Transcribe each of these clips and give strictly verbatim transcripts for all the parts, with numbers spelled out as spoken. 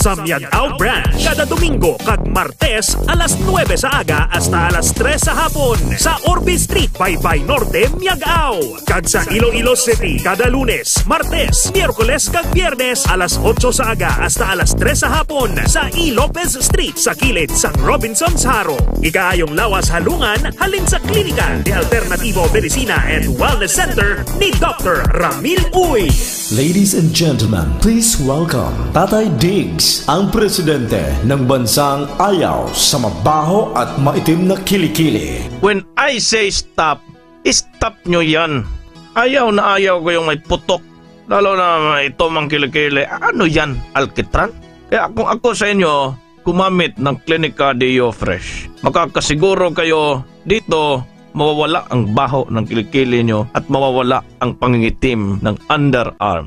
sa Miag-ao Branch, kada Domingo kag Martes alas nuebe sa aga hasta alas tres sa hapon sa Orbe Street, Baybay Norte, Miag-ao. Kag sa Iloilo City, kada Lunes, Martes, Miyerkules kag Biyernes alas otso sa aga hasta alas tres sa hapon sa E. Lopez Street sa kilid sang Robinsons Jaro. Ikaayong lawas halungan halin sa Klinika de Alternativo Medicina and Wellness Center ni Doktor Ramil Uy. Ladies and gentlemen, please welcome Tatay Diggs, ang presidente ng bansang ayaw sa mabaho at maitim na kilikili. When I say stop, stop nyo yan. Ayaw na ayaw ko yung may putok, lalo na may itim ang kilikili. Ano yan, alkitran? Kaya kung ako sa inyo, gumamit ng Klinika Deo Fresh. Makakasiguro kayo dito, mawawala ang baho ng kilikili nyo at mawawala ang pangingitim ng underarm.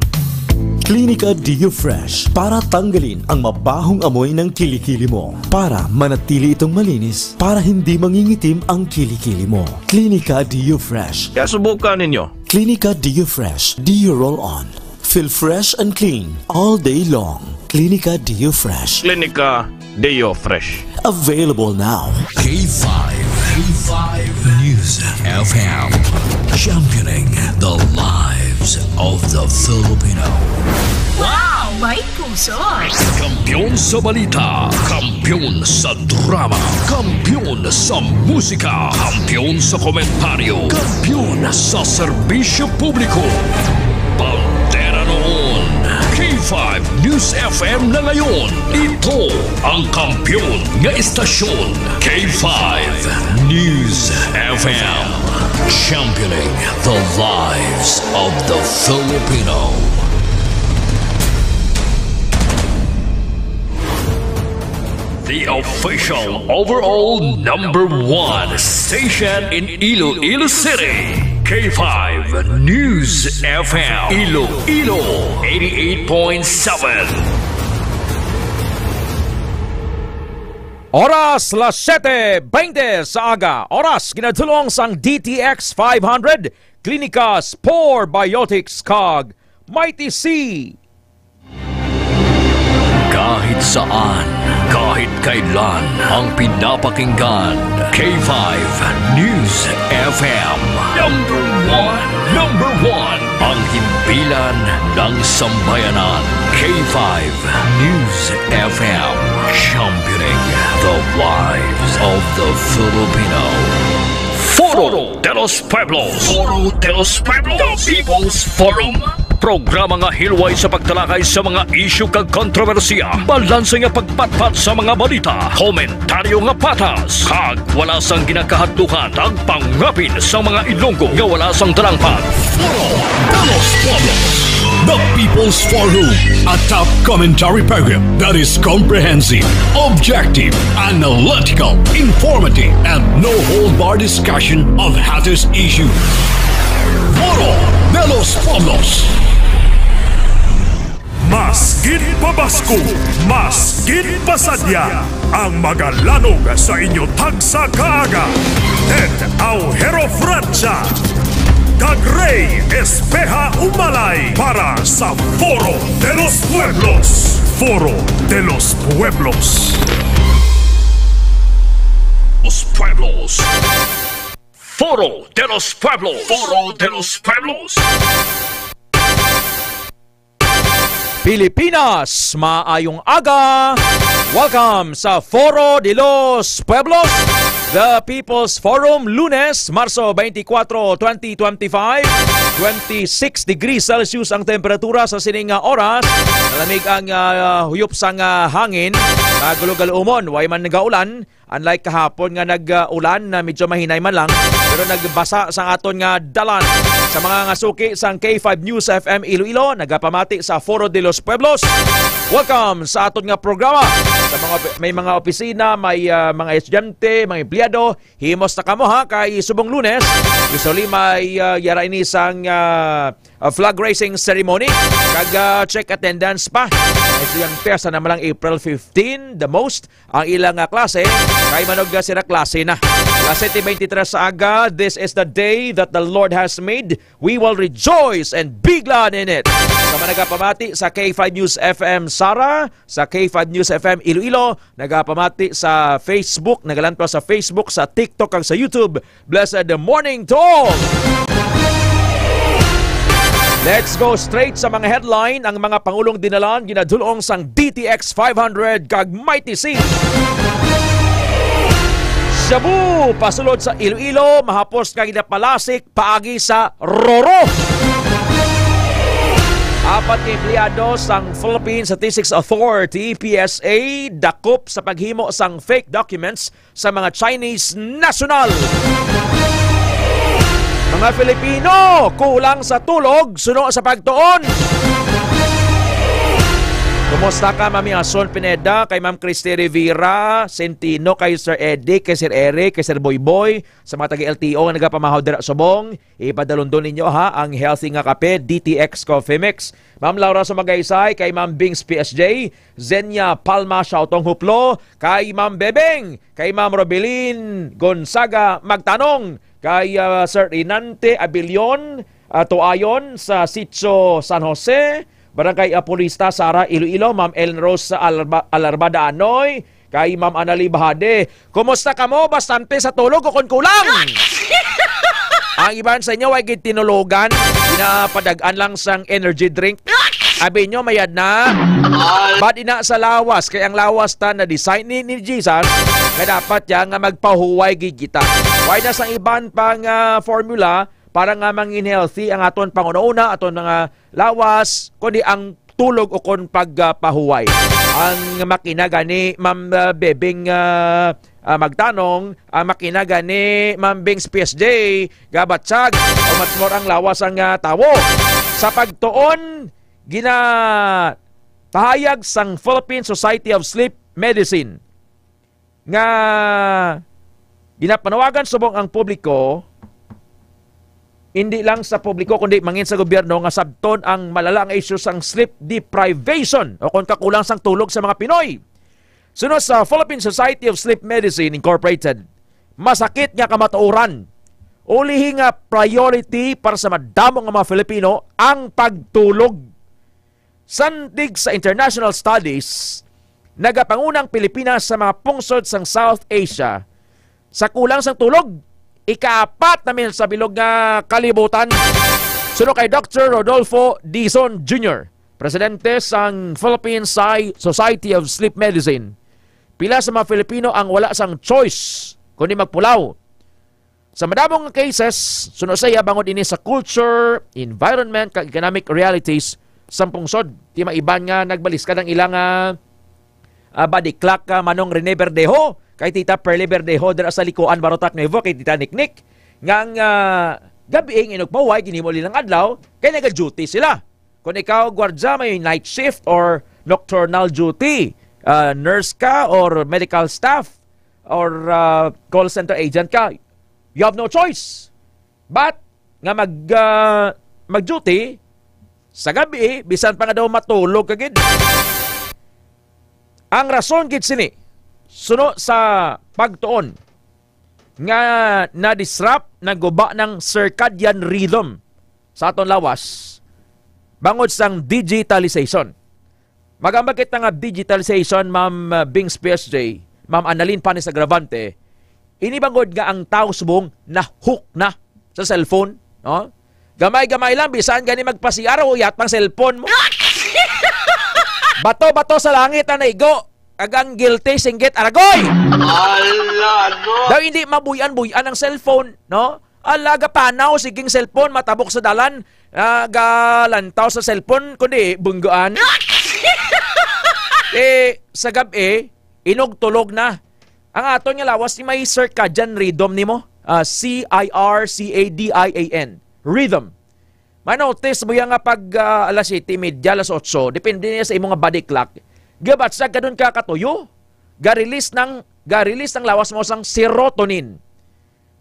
Klinika Deo Fresh para tanggalin ang mabahong amoy ng kilikili mo, para manatili itong malinis, para hindi mangingitim ang kilikili mo. Klinika Deo Fresh. Kaya subukan ninyo. Klinika Deo Fresh Deo Roll On. Feel fresh and clean all day long. Klinika Deo Fresh. Klinika Deo Fresh. Available now. K five, K five News F M, championing the lives of the Filipino. Wow! May puso! Kampiyon sa balita, kampiyon sa drama, kampiyon sa musika, kampiyon sa komentaryo, kampiyon sa serbisyo publiko. Bandera noon, K five News F M na ngayon. Ito ang kampiyon nga istasyon, K five News F M. Championing the lives of the Filipino. The official overall number one station in Iloilo City, K five News F M, Iloilo eighty-eight point seven. Oras las siete veinte sa aga. Oras ginadulong sang D T X five hundred, Klinika Spore Biotics kag Mighty C. Kahit saan, kahit kailan, ang pinapakinggan, K five News F M. Number one, number one, ang himpilan ng sambayanan, K five News F M, championing the lives of the Filipino. Foro de los Pueblos. Foro de los Pueblos. The People's Forum. Programa nga hilway sa pagtalakay sa mga isyu kag kontrobersiya, balanse nga pagpatpat sa mga balita, komentaryo nga patas, kag wala sang ginakahadlukan, tagpangapin sa mga Ilonggo nga wala sang dalangpan. Foro de los Pueblos. The People's Forum, a top commentary program that is comprehensive, objective, analytical, informative, and no-hold-bar discussion of hottest issues. Foro de los Pueblos. Mas gid pabaskog, mas gid pasadya ang magalanog sa inyo tagsa ka aga. Ted Aujero Francia kag Rey Espeha Umalay para sa Foro de los Pueblos. Foro de los Pueblos. Los Pueblos. Foro de los Pueblos. Foro de los Pueblos. Pilipinas, maayong aga. Welcome sa Foro de los Pueblos, the People's Forum, Lunes, Marso twenty-four, twenty twenty-five. Twenty-six degrees Celsius ang temperatura sa sining nga oras. Malamig ang, ah, huyop sang, ah, hangin. Kag lugal-umon, way man nagaulan. Unlike kahapon nga nag-ulan na medyo mahinay man lang, pero nagbasa sa aton nga dalan. Sa mga nga suki sang K five News F M Iloilo, nagapamati sa Foro de los Pueblos. Welcome sa aton nga programa. Sa mga, may mga opisina, may, ah, mga estudyante, mga empleyado, himos na kamo ha, kay subong Lunes, usually may, ah, yara ini sang, ah, ah, flag raising ceremony, kag, ah, check attendance pa. May siyang piyesta na man lang April fifteen, the most, ang ilang, ah, klase, kay manog, ah, sira klase na. Alas siyete beintitrés sa aga, this is the day that the Lord has made. We will rejoice and be glad in it. Sa mga nagapamati sa K five News F M Sara, sa K five News F M Iloilo, nagapamati sa Facebook, nagalantaw sa Facebook, sa TikTok, kag sa YouTube. Blessed morning to all! Let's go straight sa mga headline. Ang mga pangulong dinalan ginadulong sang D T X five hundred kag Mighty C. Shabu, pasulod sa Iloilo, mahapos nga ginapalasik paagi sa Roro. Apat ka empleyado sang Philippine Statistics Authority, P S A, dakop sa paghimo sang fake documents sa mga Chinese national. Mga Filipino, kulang sa tulog, suno sa pagtuon. Kumusta ka, Mami Ason Pineda, kay Ma'am Christy Rivera, Centino, kay Sir Eddie, kay Sir Eric, kay Sir Boyboy, sa mga taga-L T O nga nagapamahaw dira subong, ipadalundon ninyo, ha, ang healthy nga kape, D T X Coffee Mix. Ma'am Laura Sumagaysay, kay Ma'am Bings P S J, Zenia Palma Shautong Huplo, kay Ma'am Bebeng, kay Ma'am Robilin Gonzaga Magtanong, kay, ah, Sir Rinante Abilion, ah, Tuayon sa Sitio San Jose, Barangay Apolista, Sara, Iloilo, Ma'am Ellen Rose Alarba-, Alarbada Anoy, kay Ma'am Anali Bahade. Kumusta kamo? Bastante sa tulog o kon kulang? Ang iban sa inyo ay gid tinulogan, pinapadag-an lang sang energy drink. Abi nyo, mayad na. Bad ina sa lawas, kay ang lawas ta na design ni, ni Jesus, nga dapat ya nga magpahuway gid kita. Why na sang iban pang, ah, formula para nga mangin healthy ang aton panguna-una, aton mga lawas, kundi ang tulog o kon pagpahuway. Ang makina gani, Ma'am, ah, Bebing, ah, ah, Magtanong, ang makina gani, Ma'am Bings P S J, gabatsag, o mas more ang lawas ang, ah, tawo. Sa pagtuon, ginapahayag sang Philippine Society of Sleep Medicine nga ginapanawagan subong ang publiko, hindi lang sa publiko, kundi mangin sa gobyerno, nga sabton ang malala nga isyu sang sleep deprivation o kon kakulang sang tulog sa mga Pinoy. Suno sa Philippine Society of Sleep Medicine Incorporated, masakit nga kamatuoran, ulihi nga priority para sa madamo nga mga Filipino ang pagtulog. Sandig sa international studies, nagapanguna ang Pilipinas sa mga pungsod sang South Asia sa kulang sang tulog. Ikaapat namin sa bilog nga kalibutan. Suno kay Doctor Rodolfo Dizon Junior, presidente sang Philippine Sci-, Society of Sleep Medicine, pila sa mga Filipino ang wala sang choice kundi magpulaw. Sa madamo nga cases, suno sa iya, bangod ini sa culture, environment, kag economic realities sang pungsod. Ti maiban nga nagbaliskad ang ilang, ah, ah, body clock, ah, Manong Rene Verdejo, kay Tita Pearly Verdejo dira sa Likuan, Barotac, Nuevo, kay Tita Niknik. Nga ang, ah, gabi, ang inugpahuway, ginhimo nilang adlaw, kay naga-duty sila. Kung ikaw, gwardya, may night shift or nocturnal duty, ah, nurse ka or medical staff, or, ah, call center agent ka, you have no choice but nga mag, ah, mag-duty sa gabi, bisan pa nga daw matulog ka gid. Ang rason gid sini, suno sa pagtuon nga na-disrupt, naguba ng circadian rhythm sa aton lawas bangod sang digitalization. Magambag kita nga digitalization, Ma'am, uh, Bings P S J, Ma'am Annalyn Panis Agravante, ini bangod nga ang tawo subong na-hook na sa cellphone, no? Gamay-gamay lang, bisan gani magpa-C R, uyat pang cellphone mo. Bato-bato sa langit ang naigo, kag ang guilty singgit aragoy. Ala, no? Daw hindi mabuy-an-buy-an ang cellphone, no? Ala, gapanaw, siging cellphone, matabok sa dalan, ah, galantaw sa cellphone, kundi bunggaan. Eh, sa gab-i, inugtulog na. Ang aton nga lawas ni may circadian rhythm nimo, ah, C I R C A D I A N, rhythm. Manotice mo yan nga pag, ah, alas siyete y media, alas otso, depende niya sa imong nga body clock. Gabatsag ka dun ka katuyo, ga-release ng, ga-release ng lawas mo sang serotonin.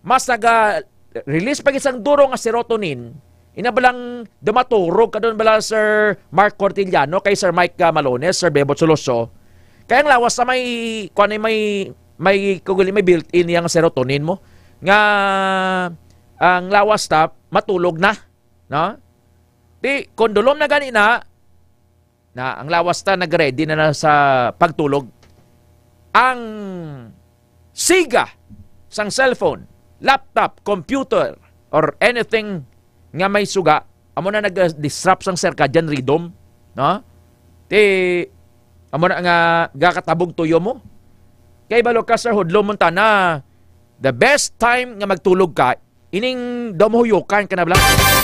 Mas naga-release pa gid sang duro nga serotonin, ina ba lang dumaturog ka dun bala, Sir Mark Cortiliano, kay Sir Mike, ah, Malones, Sir Bebot Soloso? Kay ang lawas sa may, kuwan, may, may, kuguli, may built-in yang serotonin mo. nga ang lawas ta matulog na, no? Di, kung dulom na gani na, na ang lawas ta nag-ready na, na sa pagtulog. Ang siga sang cellphone, laptop, computer, or anything nga may suga, amo na nag-disrupt sang circadian rhythm, no? Ti, amo na nga gakatabog tuyo mo. Kay balo ka, sir, hudlo mo tana, the best time nga magtulog ka, ining daw mahuyukan ka na bala.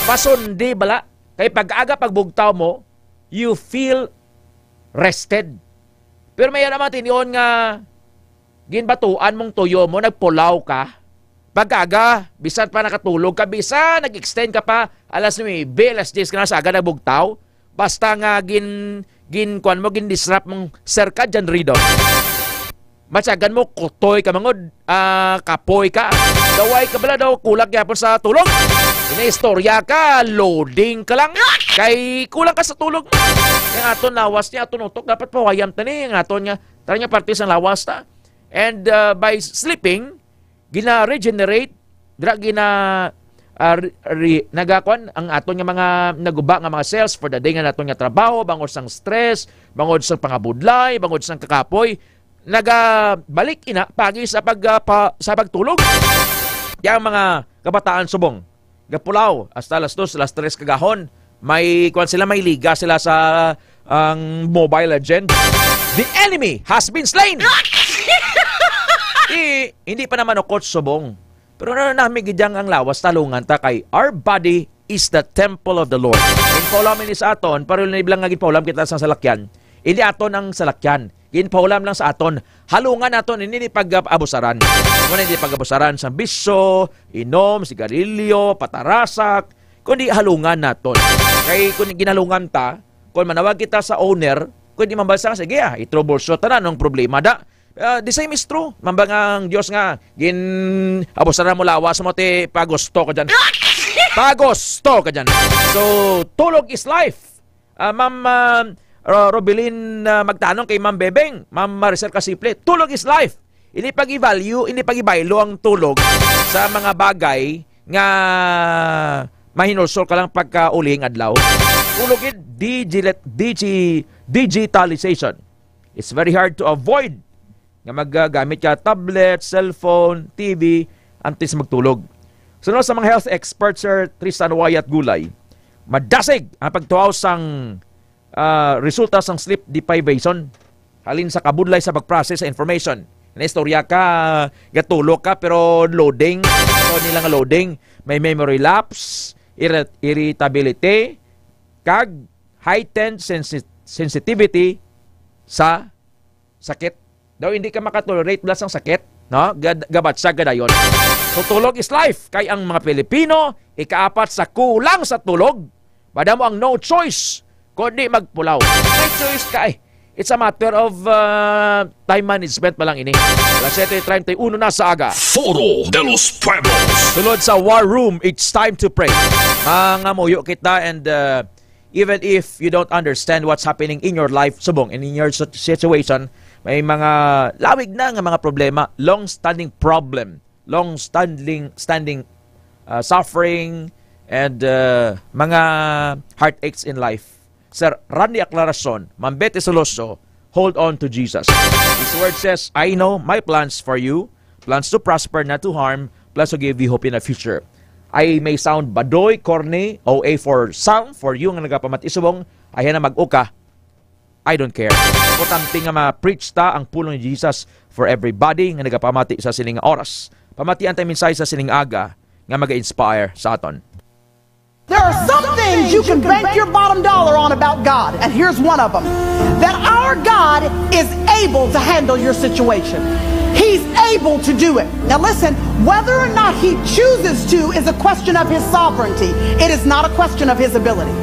Pasundi bala. Kay pag-aga pagbugtaw mo, you feel rested. Pero may naman tinion nga ginbatuan mong tuyo mo, nagpulaw ka. Pag-aga, bisan pa nakatulog ka, bisan nag-extend ka pa, alas nuebe, alas diyes ka na sa aga nagbugtaw. Basta nga gin, gin, kuwan mo, gin-disrupt mong circadian rhythm. Matyagan mo, kutoy ka, mangod, ah, kapoy ka. Daway ka bala daw, kulang gyapon sa tulog. Inaistorya ka, loading ka lang. Kay kulang ka sa tulog. Ang aton lawas niya, aton utok, dapat pawayam tani. Ang aton nga, tara nga parte sang lawas ta. And, uh, by sleeping, gina-regenerate, dira gina, uh, re, re, nagakwan ang aton nga mga naguba nga mga cells for the day nga naton nga trabaho, bangod sang stress, bangod sang pangabudlay, bangod sang kakapoy, nagabalik ina pagi sa pag, uh, pa, sa pagtulog. Kaya ang mga kabataan subong, gapulaw hasta alas dos, alas tres kagahon, may kwan sila, may liga sila sa ang Mobile Legend. The enemy has been slain. I, hindi pa naman ukot subong. Pero nanami gid ang lawas, talungan ta kay our body is the temple of the Lord. Ginpaulam ini sa aton, pero niblang nga ginpaulam kita sa salakyan. Hindi aton ang salakyan. Ginpaulam lang sa aton. Halungan naton ini, di pag-abusaran. Muna, di pag-abusaran sa bisyo, inom, sigarilyo, patarasak, kundi halungan naton. Kay kung ginalungan ta, kung manawag kita sa owner, kung di mambalsa nga, sige, ah, i-troubleshoot ta na, anong problema da? Ah, the same is true. Mambang ang Diyos nga, gin-abusaran mo lawas mo, ti pagusto ka dyan. Pagusto ka dyan. So, tulog is life. Ah, Ma'am, ah, Ro-, Robilin, ah, Magtanong, kay Ma'am Bebeng, Ma'am Maricel Casiple, tulog is life. Hindi pag-i-value, hindi pag-ibaylo ang tulog sa mga bagay nga mahinulsol ka lang pagka ulihing adlaw. Tulog it digi-, digi-, digitalization. It's very hard to avoid nga maggamit ka tablet, cellphone, T V, antes magtulog. Sunod sa mga health expert, Sir Tristan Wyatt Gulay, madasig ang pagtuaw sang, ah, resulta sang sleep deprivation halin sa kabudlay sa pag-process sa information. Naistorya ka, gatulog ka, pero loading, ito nila nga loading, may memory lapse, irrit-, irritability, kag heightened sensi-, sensitivity sa sakit. Daw hindi ka makatolerate bala sang sakit, no? Gad-, gabatsag ka dayon. So, tulog is life. Kay ang mga Pilipino, ikaapat sa kulang sa tulog. Madamo ang no choice, kundi magpulaw. May choice ka eh. It's a matter of, uh, time management pa lang ini. Alas siyete treinta y uno na sa aga. Foro de los Pueblos. Sulod sa War Room, it's time to pray. Mangamuyo kita and, uh, even if you don't understand what's happening in your life, subong, and in your sit-, situation, may mga lawig na nga mga problema, long-standing problem, long-standing, standing, uh, suffering, and, uh, mga heartaches in life. Sir Randy Aclaracion, Ma'am Betty Soloso, hold on to Jesus. His word says, "I know my plans for you, plans to prosper, not to harm, plans to give you hope in the future." I may sound badoy, corny, O A for some, for you nga nagapamati subong, ayaw na mag-uka. I don't care. Importante nga ma-preach ta ang pulong ni Jesus for everybody nga nagapamati sa sining nga oras. Pamatian ta mensahe sa sining aga nga mag-inspire sa aton. There are some things you can bank your bottom dollar on about God, and here's one of them. That our God is able to handle your situation. He's able to do it. Now listen, whether or not he chooses to is a question of his sovereignty. It is not a question of his ability.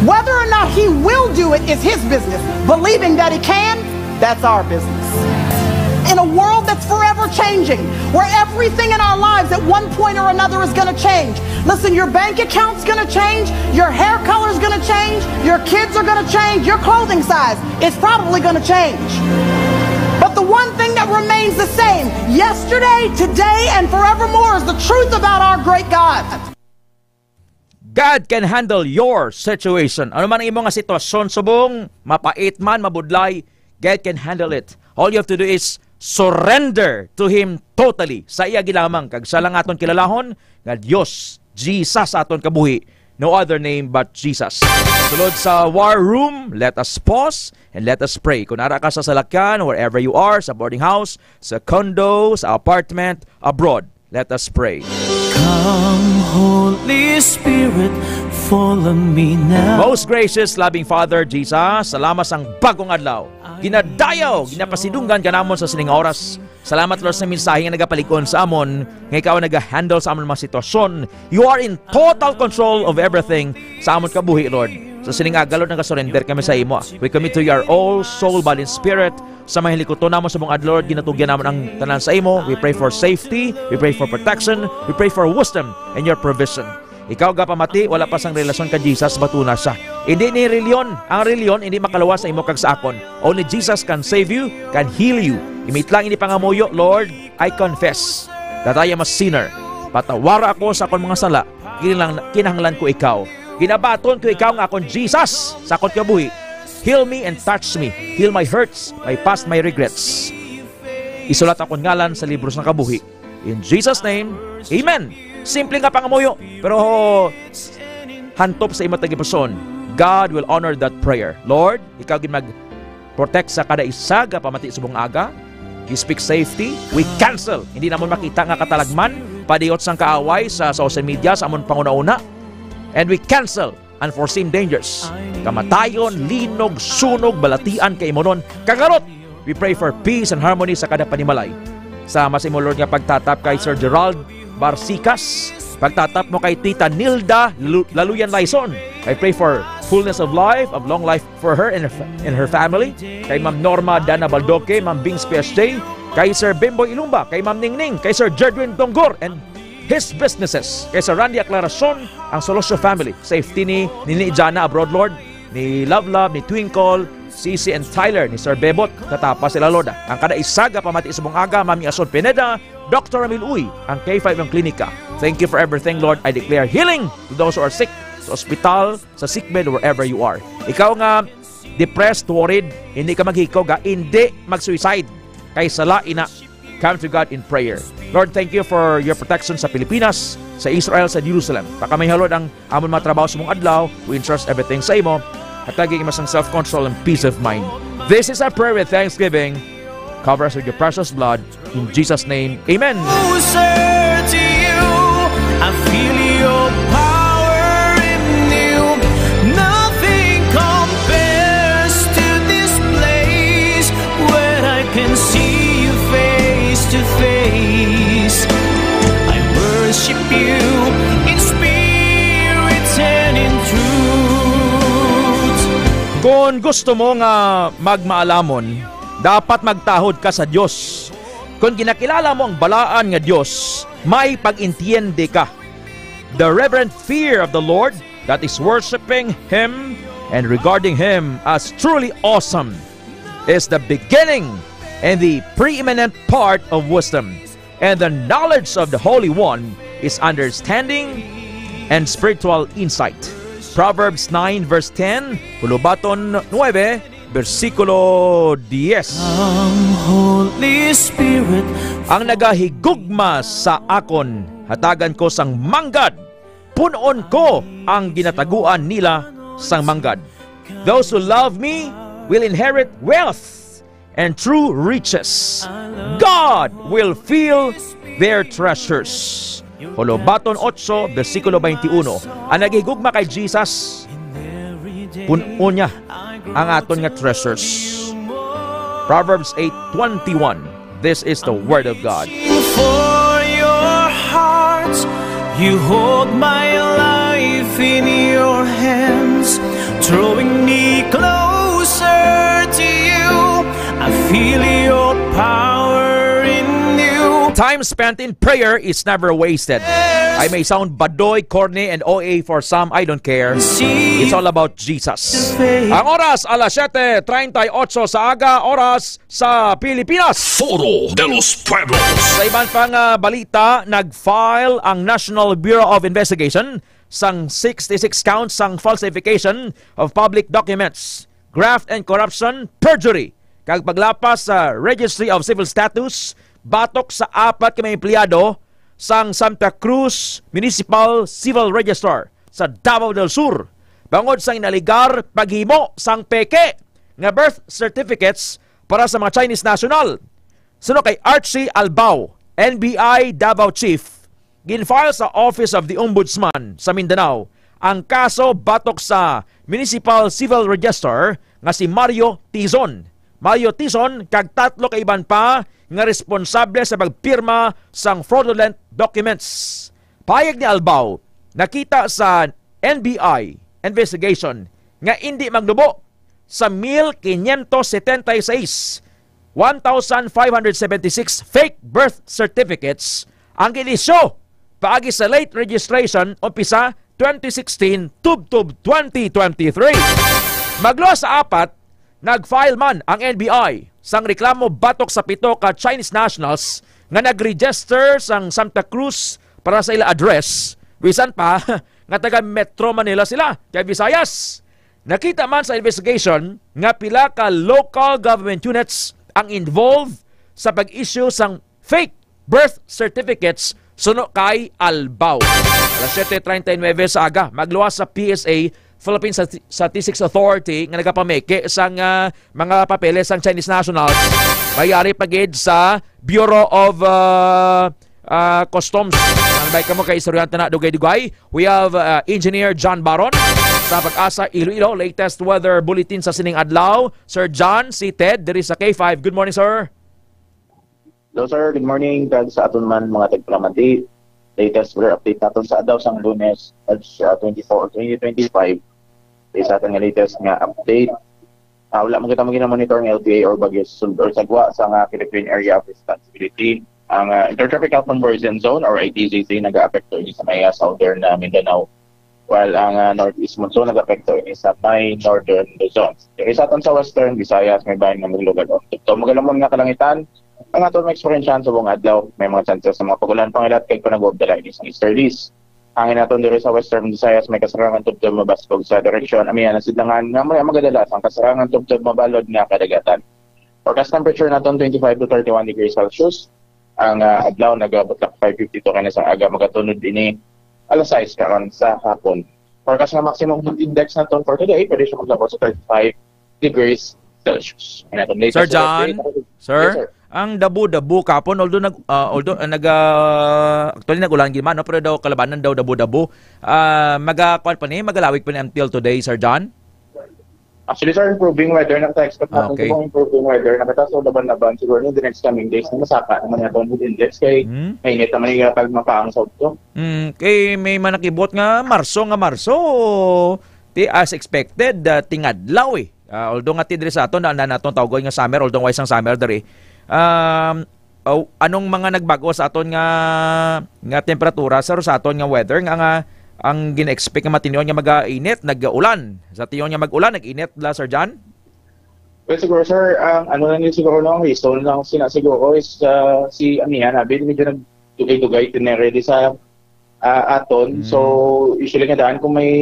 Whether or not he will do it is his business. Believing that he can, that's our business. In a world that's forever changing, where everything in our lives at one point or another is gonna change. Listen, your bank account's gonna change, your hair color's gonna change, your kids are gonna change, your clothing size is probably gonna change. But the one thing that remains the same yesterday, today, and forevermore is the truth about our great God. God can handle your situation. Ano man ang imo nga sitwasyon, subong, mapait man, mabudlay, God can handle it. All you have to do is surrender to Him totally. Sa iya gilamang, kag sa lang aton kilalahon nga Dios, Jesus sa aton kabuhi, no other name but Jesus. Sulod sa war room, let us pause and let us pray. Kung ara ka sa salakyan, wherever you are, sa boarding house, sa condo, sa apartment, abroad, let us pray. Come, Holy Spirit, follow me now. Most gracious, loving Father Jesus, salamat sang bagong adlaw. Ginadayaw, ginapasidunggan ka namon sa sining oras. Salamat, Lord, sa mensahe nga nagapalig-on sa amon, nga ikaw ang naga-handle sa amon mga sitwasyon. You are in total control of everything sa amon kabuhi, Lord. Sa sining aga, Lord, nagasurrender kami sa imo. We commit to you our all, soul, body, and spirit. Sa mga hilikuton namon sa buong adlaw, Lord, ginatugyan namon ang tanan sa imo. We pray for safety, we pray for protection, we pray for wisdom and your provision. Ikaw gapamati, wala pa sang relasyon kay Jesus, bato na siya. Hindi ni reliyon. Ang reliyon hindi makaluwas sa imo kag sa akon. Only Jesus can save you, can heal you. Imo lang ini pangamuyo, Lord, I confess that I am a sinner. Patawara ako sa akon mga sala. Kinahang-, kinahanglan ko ikaw. Ginabaton ko ikaw nga akon Jesus sa akon kabuhi. Heal me and touch me. Heal my hurts, my past, my regrets. Isulat akon ngalan sa libro sang kabuhi. In Jesus' name, amen. Simple nga pangamuyo, pero hantop sa imo tagipuson, God will honor that prayer. Lord, ikaw gid mag-protect sa kada isa nga pamati subong aga. You speak safety. We cancel. Hindi namon makita nga katalagman, padiyot sang kaaway sa social media, sa amon panguna-una. And we cancel unforeseen dangers, kamatayon, linog, sunog, balatian, kaimunon, kagarot. We pray for peace and harmony sa kada panimalay. Salamat sa imo, Lord, nga pagtatap kay Sir Gerald Barsicas, pagtatap mo kay Tita Nilda Lu-, Laluyan Laison. I pray for fullness of life, of long life for her and her, fa-, and her family. Kay Ma'am Norma Dana Baldoque, Ma'am Bings P S J, kay Sir Bimboy Ilumba, kay Ma'am Ningning, kay Sir Jedwin Dongor, and his businesses. Kay Sir Randy Aclaracion, ang Solosio family. Safety ni Nini Jana abroad, Lord, ni Love Love, ni Twinkle, Sisi and Tyler, ni Sir Bebot, tatapa sila, Lord. Ang kada isa nga pamati subong aga, Mami Ason Pineda, Doctor Ramil Uy, ang K five ang klinika. Thank you for everything, Lord. I declare healing to those who are sick, sa ospital, sa sickbed, wherever you are. Ikaw nga depressed, worried, hindi ka maghikaw, ga, hindi mag-suicide. Kay sala ina, come to God in prayer. Lord, thank you for your protection sa Pilipinas, sa Israel, sa Jerusalem. Pakamayhalod ang amon mga trabaho sa mong adlaw. We entrust everything sa imo. Hatagi imo sang self-control and peace of mind. This is our prayer with thanksgiving. Cover us with your precious blood. In Jesus' name, amen. Closer to you, I feel your power in you. Nothing compares to this place where I can see you face to face. I worship you in spirit and in truth. Kung gusto mo nga magmaalamon, dapat magtahod ka sa Dios. Kon ginakilala mo ang balaan nga Dios, may pag-intiyende ka. The reverent fear of the Lord, that is worshiping Him and regarding Him as truly awesome, is the beginning and the preeminent part of wisdom. And the knowledge of the Holy One is understanding and spiritual insight. Proverbs nine verse ten, Hulubaton nuebe, bersikulo diyes. Ang Holy Spirit. Ang nagahigugma sa akon, hatagan ko sang manggad. Pun-on ko ang ginataguan nila sang manggad. Those who love me will inherit wealth and true riches. God will fill their treasures. Holobaton otso, bersikulo twenty-one. Ang naghigugma kay Jesus, pun-on niya ang aton nga treasures. Proverbs eight twenty-one. This is the word of God. For your heart, you hold my life in your hands, drawing me closer to you. I feel your power in you. Time spent in prayer is never wasted. I may sound badoy, corny, and O A for some. I don't care. It's all about Jesus. Ang oras, alas siyete treinta y ocho sa aga, oras sa Pilipinas. Foro de los Pueblos. Sa iban pang, ah, balita, nag-file ang National Bureau of Investigation sang sixty-six counts sang falsification of public documents, graft and corruption, perjury, kag paglapas sa Registry of Civil Status batok sa apat ka mga empleyado sang Santa Cruz Municipal Civil Register sa Davao del Sur bangod sang inaligar paghimo sang peke nga birth certificates para sa mga Chinese national. Suno kay Archie Albao, N B I Davao Chief, gin-file sa Office of the Ombudsman sa Mindanao ang kaso batok sa Municipal Civil Register nga si Mario Tizon. Mario Tizon kag tatlo ka iban pa nga responsable sa pagpirma sang fraudulent documents. Pahayag ni Albao, nakita sa N B I investigation nga indi magnubo sa mil quinientos setenta y seis, one thousand five hundred seventy-six fake birth certificates ang ginisyu paagi sa late registration umpisa twenty sixteen tubtob twenty twenty-three. Magluwas sa apat, nag-file man ang N B I sang reklamo batok sa pito ka Chinese nationals nga nag-register sang Santa Cruz para sa ila address, bisan pa nga taga Metro Manila sila kay Visayas. Nakita man sa investigation nga pila ka local government units ang involved sa pag-issue sang fake birth certificates suno kay Albao. Alas siyete treinta y nuebe sa aga, magluwas sa P S A, Philippine Stati-, Statistics Authority, nga nagapameke sang, ah, mga papeles sang Chinese nationals. May ari pa gid sa Bureau of, ah, ah, Customs. Ang bay kamo kay istoryahan ta na dugay-dugay. We have, ah, Engineer John Baron sa Pag-asa Iloilo. Latest weather bulletin sa sining adlaw. Sir John, si Ted, diri sa K five. Good morning, sir. Hello, sir. Good morning. Kag sa aton man mga tagpalamati, latest weather update naton sa adlaw sang Lunes, March, ah, twenty-four, twenty twenty-five. Sa aton nga latest nga update, ah, wala man kita magina-monitor nga L T A or bagyo sa sul-, or sa gwa sa nga Philippine Area of Responsibility. Ang, ah, Intertropical Convergence Zone or I T Z Z nag-aapekto ini sa may, ah, southern, ah, Mindanao, while ang, ah, northeast monsoon nag-apekto ini sa may northern Luzon. Diri sa aton sa western Visayas, may bahin nga maglugar o tubtob magalamon nga kalangitan ang aton maeksperiensyahan subong adlaw. May mga chances sa mga pag-ulan, pangilat kag panag-uwab dala ini sang easterlies. Hangin naton diri sa Western Visayas may kasarangan tubtob mabaskog sa direksyon amihan ang sidlangan nga may magadala sang kasarangan tubtob mabalod nga kadagatan. Forecast temperature naton twenty-five to thirty-one degrees Celsius. Ang, ah, adlaw nagabutlak five fifty-two kay sa aga, magatunod ini alas sais karon sa hapon. Forecast nga maximum heat index naton for today, pwede siya maglabot sa thirty-five degrees Celsius. Ang atong latest Sir John, update. Sir, Yes, sir. Ang dabo-dabo kapon, although nag, ah, although, ah, nag, ah, actually nag-ulan gid man, no? Pero daw kalabanan daw dabo-dabo. Ah, maga-, kuwan pa ni, magalawig pa ni until today, Sir John? Actually, sir, improving weather na kita. Expect natin Okay. Siguro improving weather na kita. So, laban-laban siguro in the next coming days na masaka naman yung atong index kay Hmm? mainit naman yung pag mapaang sa utlo. Hmm, kay may manakibot nga Marso, nga Marso, ti, as expected, ah, tingadlaw eh. Ah, although nga ti diri sa aton, na, na naton tawgon nga summer, although way sang summer diri. Um, oh, anong mga nagbago sa aton nga, nga temperatura, sir, sa aton nga weather, nga, nga ang gina-expect nga matinyon nga mag-init, nag-ulan? Sa tion nga mag-ulan, nag-init la, Sir John? Well, siguro, sir, ang ano lang yun siguro, no, ang reason lang sina siguro is, ah, si amihan, abi, medyo nagdugay-dugay tinere di sa, ah, aton. So, Mm. usually nga daan kung may,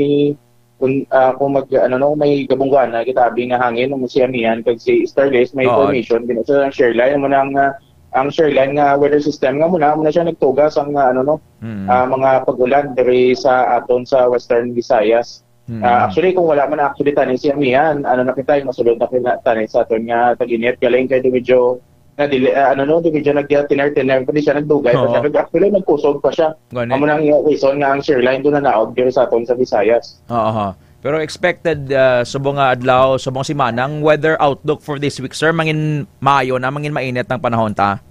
kung, ah, kung mag, ano, no, may gabunggana, kita, abi, nga hangin, ang si amihan, kag si easterlies, may Oo. Formation, gina-, sa shear line, mo nang, ah, ang shear line nga weather system, nga muna, muna siya nagtuga sa nga, ano, no, Mm. ah, mga pag-ulan diri sa aton sa Western Visayas. Mm. Ah, actually, kung wala man actually tani si amihan, ano na kita, yung masulod na kita tani sa aton nga tag-init. Galing kay di medyo, na dili, ah, ano no, di medyo nag-thinner-thinner, kundi siya nagdugay pa Oo. siya. Kag actually, nagkusog pa siya. Gani. Amo nang reason nga ang shear line doon na naog diri sa aton sa Visayas. Oo, ha. Pero expected, ah, subong nga adlaw, subong semana, ang weather outlook for this week, sir, mangin maayo na, mangin mainit ang panahon ta?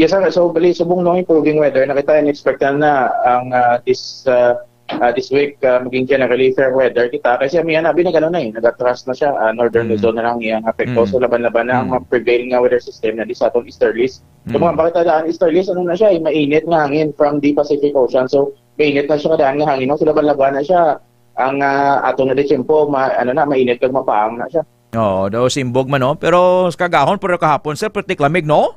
Yes, sir. So, bali, subong no, improving weather na kita, and expect na, na ang, ah, this, ah, ah, this week, ah, maging generally fair weather kita. Kasi amihan, abi, nag-ano na eh, nag-atras na siya. Ah, Northern Mm. Luzon na lang iyang apekto. Mm. So, laban-laban na ang Mm. mga prevail nga weather system na di sa atong easterlies. So, Mm. mga bakit daan easterlies, ano na siya eh, mainit nga hangin from the Pacific Ocean. So, mainit na siya kadaan nga hangin. No? So, laban-laban na siya. Ang, ah, ato na di tiyempo, ma-, ano na, mainit kag mapaang na siya. Oo, daw simbog man, no? Pero sa kagahon, pero kahapon, sir, pretty lamig, no?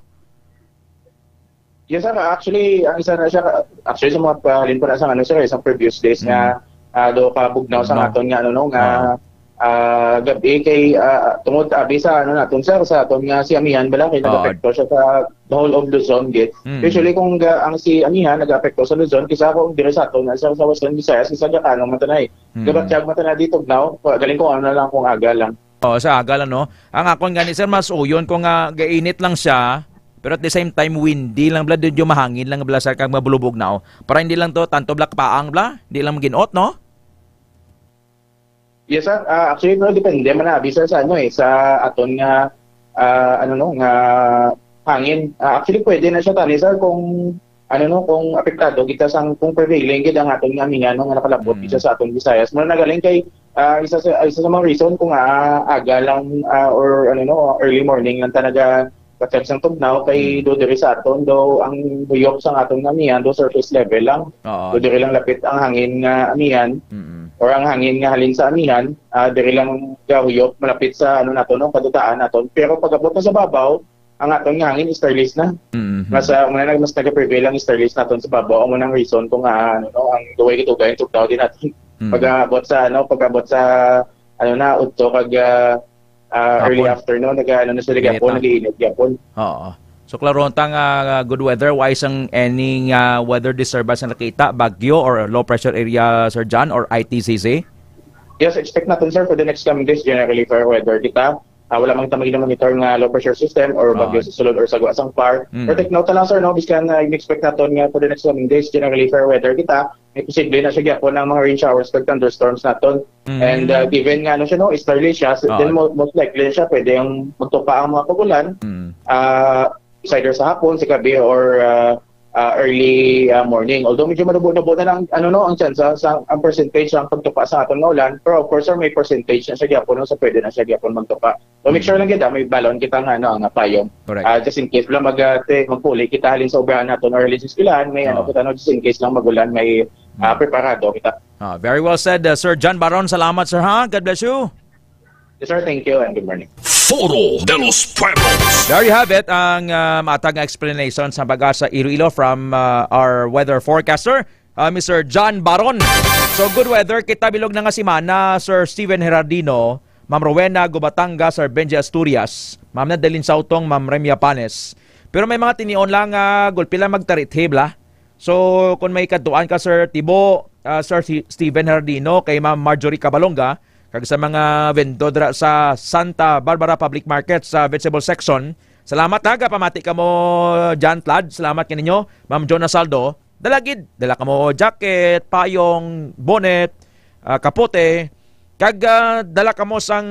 Yes, sir. Actually, ang isa na siya, actually, sa mga pahalin pa na sa, ano, sir, isang previous days nga, Mm. ah, do ka bugnaw sa Bugnaw. aton nga, ano, no, nga, Oo. ah, gabi kay, ah, tungod, abi sa, ano, naton, sir, sa aton nga si Amihan, bala, kay Oo. nag-apekto siya sa the whole of Luzon, gid. Mm. Usually, kung ga-, ang si Amihan nag-apekto sa Luzon, kisa kung dire sa aton, sir, sa Western Visayas, kisa gakano man tanay. Mm. Gabatyag man tanay dito, now, pa-, galing kung ano na lang, kung aga lang. Oo, sa aga lang, no? Ang akon gani, sir, mas uyon ko nga gainit lang siya, pero at the same time, windy lang bala, medyo mahangin lang bala, sir, kag mabulubog na, oh. Para hindi lang to, tanto bala, kapaang bala, hindi lang maginot, no? Yes, sir. Ah, actually, no, depende man na, bisa sa ano eh, sa aton nga, ah, ano, no, nga hangin. Ah, actually, pwede na siya tani, sir, kung ano, no, kung apektado kita sang, kung prevailing gid ang aton nga amihan, no, nga nakalabot Mm. isa sa aton Visayas. Mura na galing kay, ah, isa sa, isa sa mga reason kung, ah, aga lang, ah, or ano, no, early morning lang talaga patag sang tugnaw kay Mm. do diri sa aton, do ang buyok sang aton nga amihan, do surface level lang. Oo. Do diri lang lapit ang hangin nga amihan Mm. or ang hangin nga halin sa amihan, ah, diri lang gahuyop malapit sa ano nato, no, kadutaan naton. Pero pag-abot na sa babaw, ang aton nga hangin easterlies na. Mm-hmm. Mas, ah, muna na, mas nag-prevail ang easterlies naton sa babaw. Amo nang reason kung, ah, ano, no, ang duway gitugay ang tugnaw din natin. Mm. Pag-abot sa, ano, pag-abot sa, ano na, udto kag, ah, ah, early Hapon. afternoon, nag-, ano na sila Init gyapon, na. nag-iinit gyapon. Oo. So, klaro ta nga, ah, good weather. Why sang any, ah, weather disturbance na nakita? Bagyo or low pressure area, Sir John, or I T C C? Yes, expect natin, sir, for the next coming days, generally fair weather kita. Ah, wala man kita magi-monitor nga low pressure system or Oo. bagyo sa sulod or sa gwa sang par. Mm. Pero take note na lang, sir, no? Biskan, ah, in-expect naton nga for the next coming days, generally fair weather kita. May posible na siya gyapon ang mga rain showers kag thunderstorms naton. Mm. And, ah, given nga, ano siya, no, easterly siya, so, Oo. then mo-, most likely siya, pwede ang magtupa ang mga pag-ulan. Mm. Ah, it's either sa hapon, sa gabi, or, ah, ah, early, ah, morning. Although medyo manubo-nubo na lang, ano, no, ang tsansa, sa, ang percentage, ang pagtupa sa aton nga ulan. Pero of course, sir, may percentage na siya gyapon, no, so pwede na siya gyapon magtupa. So, make sure lang gid, ah, may balon kita nga, ano, nga payong. Correct. Ah, just in case lang mag, ah, te-, magpuli kita halin sa obrahan naton or halin sa eskwelahan, may, ano, Oo. kita, no, just in case lang mag-ulan, may, ah, Mm. preparado kita. Ah, very well said, uh, Sir John Baron. Salamat, sir, ha? God bless you. Yes, sir. Thank you and good morning. Foro de los Pueblos. There you have it, ang, uh, matag nga explanation sa Pag-asa Iloilo from, uh, our weather forecaster, uh, Mister John Baron. So, good weather kita bilog na nga semana, Sir Steven Herardino, Ma'am Rowena Gubatanga, Sir Benji Asturias, Ma'am Nadalin Sautong, Ma'am Remia Panes. Pero may mga tinion lang nga gulpi lang magtarit-hib la. So, kung may kadtuan ka, Sir Tibo, ah, Sir Si-, Steven Herdino, kay Ma'am Marjorie Cabalonga, kag sa mga vendor dira sa Santa Barbara Public Market sa vegetable section, salamat ha, gapamati kamo, John Tlad. Salamat kaninyo, Ma'am Jonah Saldo. Dala gid, dala kamo jacket, payong, bonnet, ah, kapote, kag, ah, dala kamo sang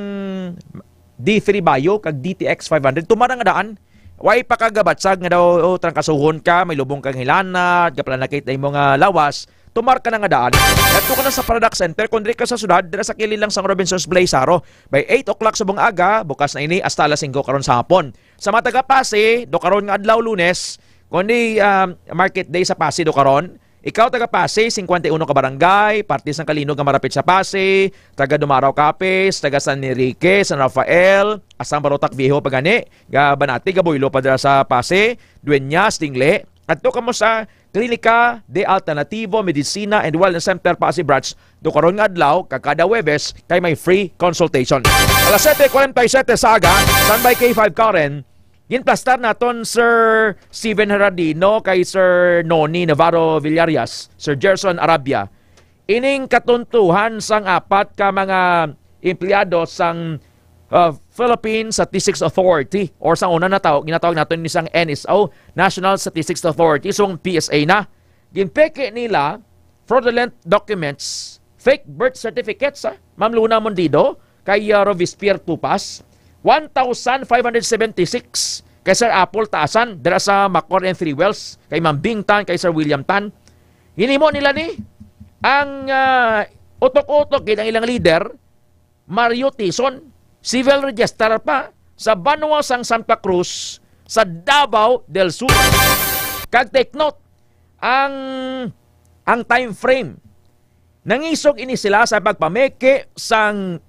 D three Bayo kag D T X five hundred. Tumar nga daan. Way pa kagabatsag nga daw, oh, trangkasuhon ka, may lubong kang hilanat, gaplanakit na imo nga lawas. Tumar ka na nga daan. Adto ka na sa Paradox Center, kung diri ka sa syudad, dira sa kilid lang sang Robinsons Place, Jaro. By eight o'clock subong aga, bukas na ini hasta alas singko karon sa hapon. Sa mga taga Passi, do karon nga adlaw, Lunes, kundi, ah, market day sa Passi do karon. Ikaw taga Passi, cincuenta y uno ka barangay, parte sang Calinog nga marapit sa Passi, taga Dumarao, Capiz, taga San Enrique, San Rafael, asang Barotac Viejo pa gani, ga Banati, ga Iloilo pa dira sa Passi, Dueñas, Dingle. Adto kamo sa Klinika de Alternativo Medicina and Wellness Center Passi Branch, do karon nga adlaw, kag kada Huwebes, kay may free consultation. Alas siyete cuarenta y siete sa aga, standby K five Karen, ginplastar naton Sir Steven Herardino kay Sir Noni Navarro Villarias, Sir Gerson Arabia. Ining katuntuhan sang apat ka mga empleyado sang, uh, Philippine Statistics Authority, or sa una na tawag, ginatawag naton ni sang N S O, National Statistics Authority, so ang P S A na. Ginpeke nila fraudulent documents, fake birth certificates, ah, Ma'am Luna Mondido, kay, ah, Rovispier Tupas, one thousand five hundred seventy-six kay Sir Apple Taasan, dira sa Macor and Three Wells, kay Ma'am Bing Tan, kay Sir William Tan. Ginhimo nila ni Ang, ah, utok-utok gid ang ilang leader, Mario Tison, civil registrar pa sa banwa sang Santa Cruz sa Davao del Sur. Kag take note, ang, ang time frame, nangisog ini sila sa pagpameke sang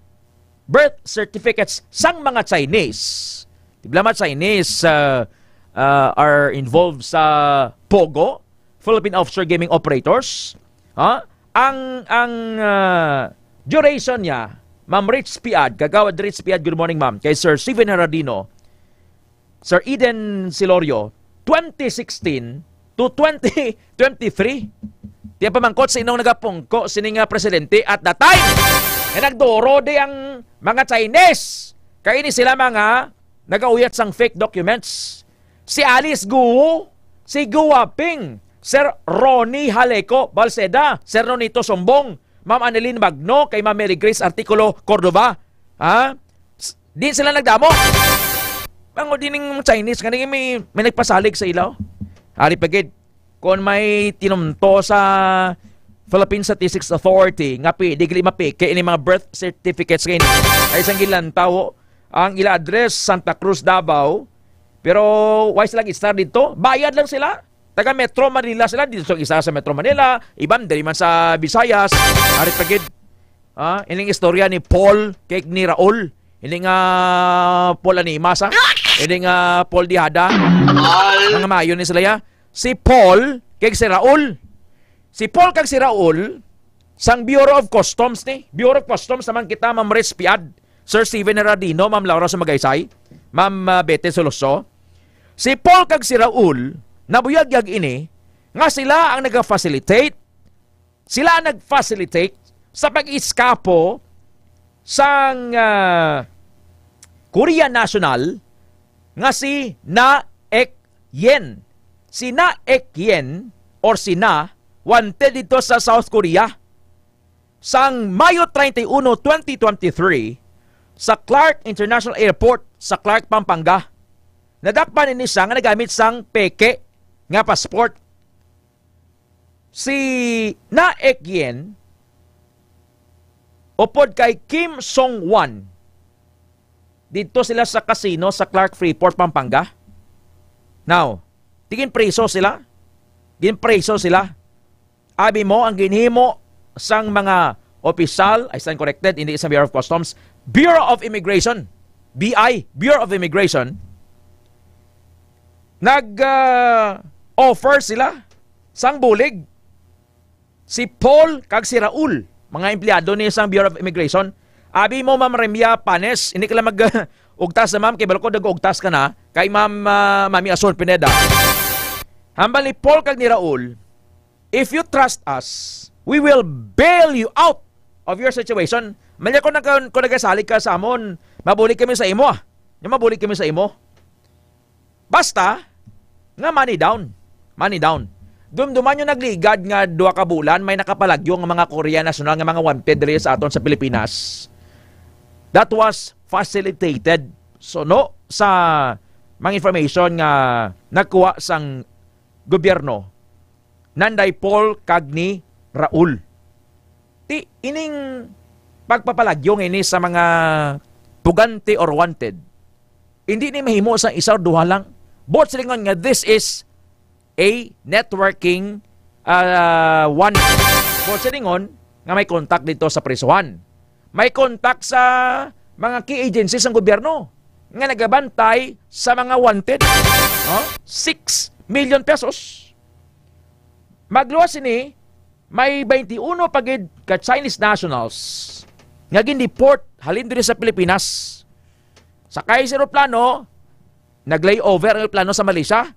birth certificates sang mga Chinese. Di ba, mga Chinese, ah, ah, are involved sa POGO, Philippine Offshore Gaming Operators. Ha? Ang, ang, ah, duration niya, Ma'am Rich Piad, Kagawad Rich Piad, good morning, ma'am. Kay Sir Steven Heradino, Sir Eden Silorio, twenty sixteen to twenty twenty-three. Tiyan pamangkot sa inong nagapungko sini nga presidente at the time nga nagduro di ang mga Chinese. Kay ini sila mga nagauyat sang fake documents. Si Alice Guo, si Guo Ping, Sir Ronnie Haleco Balseda, Sir Nonito Sumbong, Ma'am Annalyn Magno, kay Ma'am Mary Grace Articulo Cordova. Ha? S-, di sila nagdamo. Ang dining Chinese, kani may, may nagpasalig sa ila. Ari pa gid, kung may tinumto sa Philippine Statistics Authority nga pwede gali mapeke ini mga birth certificates ngayon, ay isang gilantaw ang ila address, Santa Cruz, Davao. Pero why sila star dito? Bayad lang sila. Taga Metro Manila sila, dito sa isa sa Metro Manila, iban diri man sa Visayas. Ari pa gid. Ah, ining istorya ni Paul kag ni Raul. Ini nga Paul Animas, ha? Ini nga Paul Dihada. Mga mayo ni sila, ya. Si Paul kag si Raul. Si Paul kag si Raul, sang Bureau of Customs ni. Bureau of Customs naman kita, Ma'am Res Piad, Sir Steven Heradino, Ma'am Laura Sumagaysay, Ma'am, ah, Bete Soloso. Si Paul kag si Raul, nabuyagyag ini nga sila ang naga-facilitate, sila ang nag-facilitate sa pag-iskapo sang, ah, Korean national nga si Na Ek Yen. Si Na Ek Yen or si Na, wanted dito sa South Korea. Sang Mayo treinta y uno, twenty twenty-three, sa Clark International Airport sa Clark, Pampanga, nadakpan ini siya nga nagamit sang peke nga passport. Si Na Ek Yen upod kay Kim Song Won, dito sila sa casino sa Clark Freeport, Pampanga. Now, tigin priso sila. Ginpriso sila. Abi mo ang ginhimo sang mga opisyal, I stand corrected, hindi sa Bureau of Customs, Bureau of Immigration, B I, Bureau of Immigration, nag, ah, offer sila sang bulig. Si Paul kag si Raul, mga empleyado ni sang Bureau of Immigration. Abi mo, Ma'am Remia Panes, hindi ka lang mag, ugtas na, ma'am, kay balo ko nag-ugtas ka na kay Ma'am, ah, Mami Asun Pineda. Hambal ni Paul kag ni Raul, "If you trust us, we will bail you out of your situation." Mali, kung nag-, kung nagasalig ka sa amon, mabulig kami sa imo, ah. Nga mabulig kami sa imo. Basta nga money down. Money down. Dumduman yung nagligad nga duha ka bulan, may nakapalagyo nga mga Korean national nga mga wanted diri sa aton sa Pilipinas. That was facilitated. So, no, sa mga information nga nakuha sang gobyerno, nanday Paul kag ni Raul. Ti, ining pagpapalagyo nga ini sa mga pugante or wanted, hindi ni mahimo sa isa or duha lang. Buot silingon nga this is a networking, ah, one. Buot silingon nga may contact dito sa prisuhan. May contact sa mga key agencies ng gobyerno nga nagabantay sa mga wanted. Oh? Six million pesos. Magluwas sini, may twenty-one pa gid ka Chinese nationals nga gin-deport halin diri sa Pilipinas. Sakay sa eroplano, nag-layover ang eroplano sa Malaysia.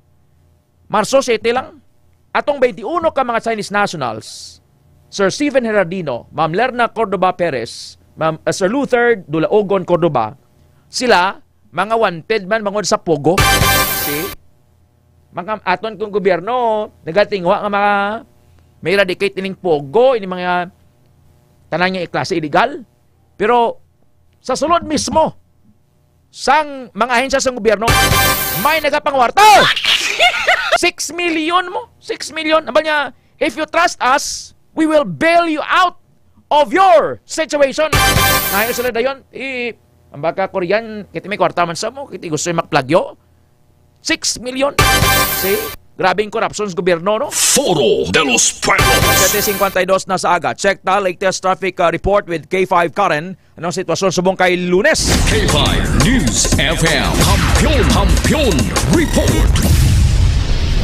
Marso siete lang. Atong twenty-one ka mga Chinese nationals, Sir Steven Herardino, Ma'am Lerna Cordova Perez, Ma'am, uh, Sir Luther Dulaogon Cordova, sila, mga wanted man bangod sa POGO. See? Mga aton kong gobyerno, nagatingwa nga mga may eradicate ining POGO, ining mga tanan nga klase illegal. Pero sa sulod mismo, sang mga ahensya sang gobyerno, may nagapangwarta. Six million mo. Six million. Aba niya, if you trust us, We will bail you out of your situation. Nayo sila dayon, i-, ang baka Korean, kita may kwarta man sa mo, kita gusto yung makplagyo. Six million. See? Grabing corruption sa gobyerno, no? Foro de los Pueblos. Siyete singkwenta y dos na sa aga. Check the latest traffic, uh, report with K five Karen. Anong sitwasyon subong kay Lunes? K five News F M. Kampiyon, Kampiyon Report.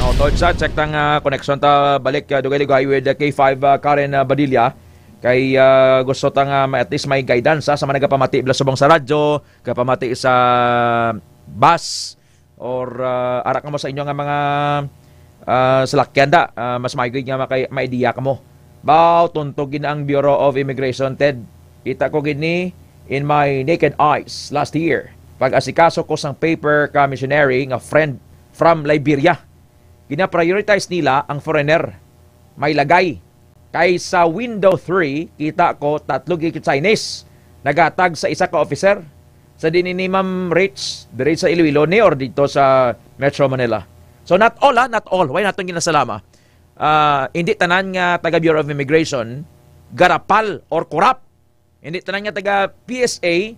Now, Tod, sa check tang, ah, connection ta balik, ah, dugay-dugay with the K five, ah, Karen, ah, Badilla. Kay, ah, gusto ta nga ma-, at least may guidance, ah, sa mga nagapamati bala subong sa radyo, kapamati sa bus, or, ah, ara kamo sa inyo nga mga, ah, salakyan da, ah, mas maayo gid nga makay-, may idea kamo. Baw, tuntog gid ang Bureau of Immigration, Ted. Kita ko gid ni in my naked eyes last year. Pag-asikaso ko sang paper ka missionary nga friend from Liberia. Gina-prioritize nila ang foreigner. May lagay. Kay sa window three, kita ko tatlo gid Chinese. Nagatag sa isa ka officer. Sa din ni Ma'am Rich, diri sa Iloilo ni or dito sa Metro Manila. So not all, ha, not all. Why naton ginasalama? Ah, hindi tanan nga taga Bureau of Immigration garapal or corrupt. Hindi tanan nga taga P S A,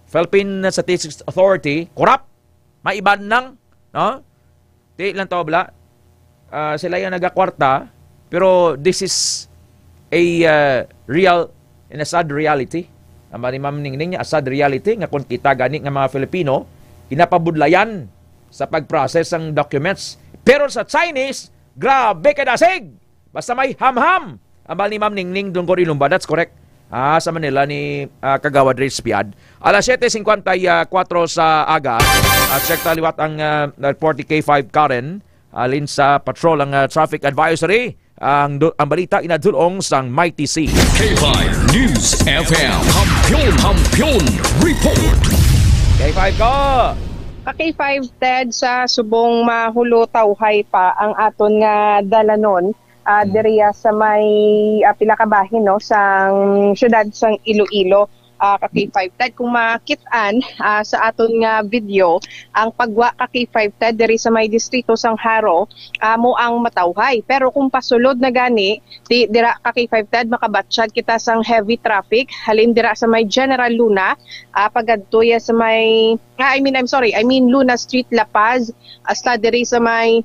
Philippine Statistics Authority, corrupt. May iban lang, no? Di lang to, bala. Ah, sila yung nagakwarta, pero this is a, ah, real and a sad reality. Ang ni Ma'am Ningning, a sad reality nga kung kita gani nga mga Filipino, ginapabudlayan sa pag-process ang documents. Pero sa Chinese, grabe ka dasig! Basta may hamham. Ambal ni Ma'am Ningning Dunggo Ilumba. That's correct. Ah, sa Manila ni, ah, Kagawad Rich Piad. Alas siyete singkwenta y kuwatro sa aga. At check ta liwat ang, ah, report ni K five Karen. Alin sa patrol ang, ah, traffic advisory. Ang du-, ang balita inadulong sang Mighty C. K five News F M. Kampiyon, Kampiyon Report. K five ko. Ka K five Ted, sa subong mahulo tawhay pa ang aton nga dalanon, ah, Mm. diriya sa may, ah, pila ka bahin, no, sang siyudad sang Iloilo, ah, ka K five Ted. Kung makit-an, ah, sa aton nga video, ang pagwa ka K five Ted diri sa may distrito sang Jaro, amo ang matawhay. Pero kung pasulod na gani, di, dira ka K five Ted, makabatsyag kita sang heavy traffic. Halin dira sa may General Luna, ah, pagadto ya sa may, ah, I mean, I'm sorry, I mean Luna Street, La Paz, hasta diri sa may,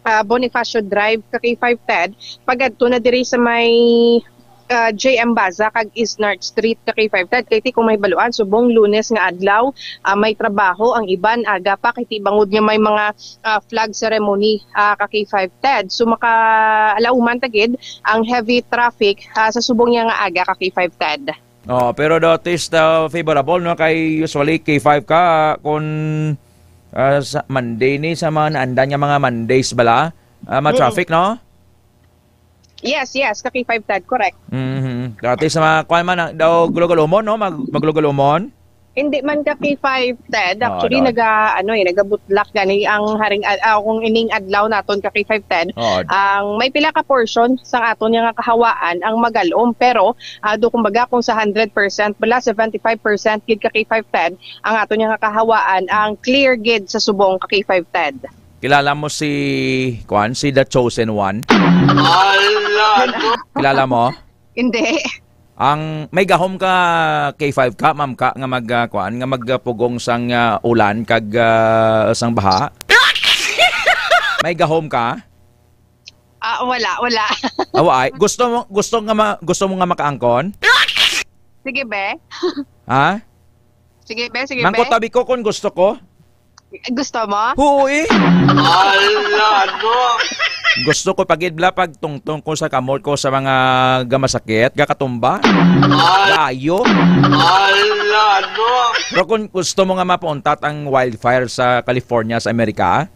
ah, Bonifacio Drive, ka K five Ted, pagadto na diri sa may, ah, J M Baza kag East North Street, ka K five Ted. Kay ti kung may baluan, subong Lunes nga adlaw, ah, may trabaho ang iban, aga pa, kay ti bangod nga may mga, ah, flag ceremony, ah, ka K five Ted. So, maka-alauman ta gid ang heavy traffic, ah, sa subong niya nga aga, ka K five Ted. Oh, pero that is the favorable, no? Kay usually K five ka kung, ah, sa Monday ni, sa mga naandan nga mga Mondays bala, ah, Mm. ma-traffic, no? Yes, yes, ka K five Ted, correct. Mhm. Dati sa mga, kuwan man, ah, daw gulugulumon, no? Mag-, magulugulumon? Hindi man ka K five Ted. Ah, Actually, daw. naga-, ano eh, nagabutlak gani ang haring ad-, ah, kung ining adlaw naton ka K five Ted. Oh. Ang may pila ka portion sang aton nga kahawaan ang magalom, pero, ah, do kumbaga kung sa hundred percent bala, seventy-five percent gid ka K five Ted ang aton nga kahawaan ang clear gid sa subong ka K five Ted. Kilala mo si, kuwan, si The Chosen One? Ala, no? Kilala mo? Hindi. Ang may gahom ka K five ka, ma'am ka, nga mag, ah, kuan, nga magpugong sang, ah, ulan kag, ah, sang baha? May gahom ka? Ah, wala, wala. Awa ay, gusto mo, gusto nga ma-, gusto mo nga makaangkon? Sige, be. Ha? Sige, be, sige, Mangkot be. tabi ko kung gusto ko. Gusto mo? Oo, eh. Ala, no? Gusto ko pagidbla pag tungtong ko sa kamot ko sa mga gamasakit, gakatumba. Al- Layo. Ala, no? Pero kung gusto mo nga mapauntat ang wildfire sa California, sa Amerika,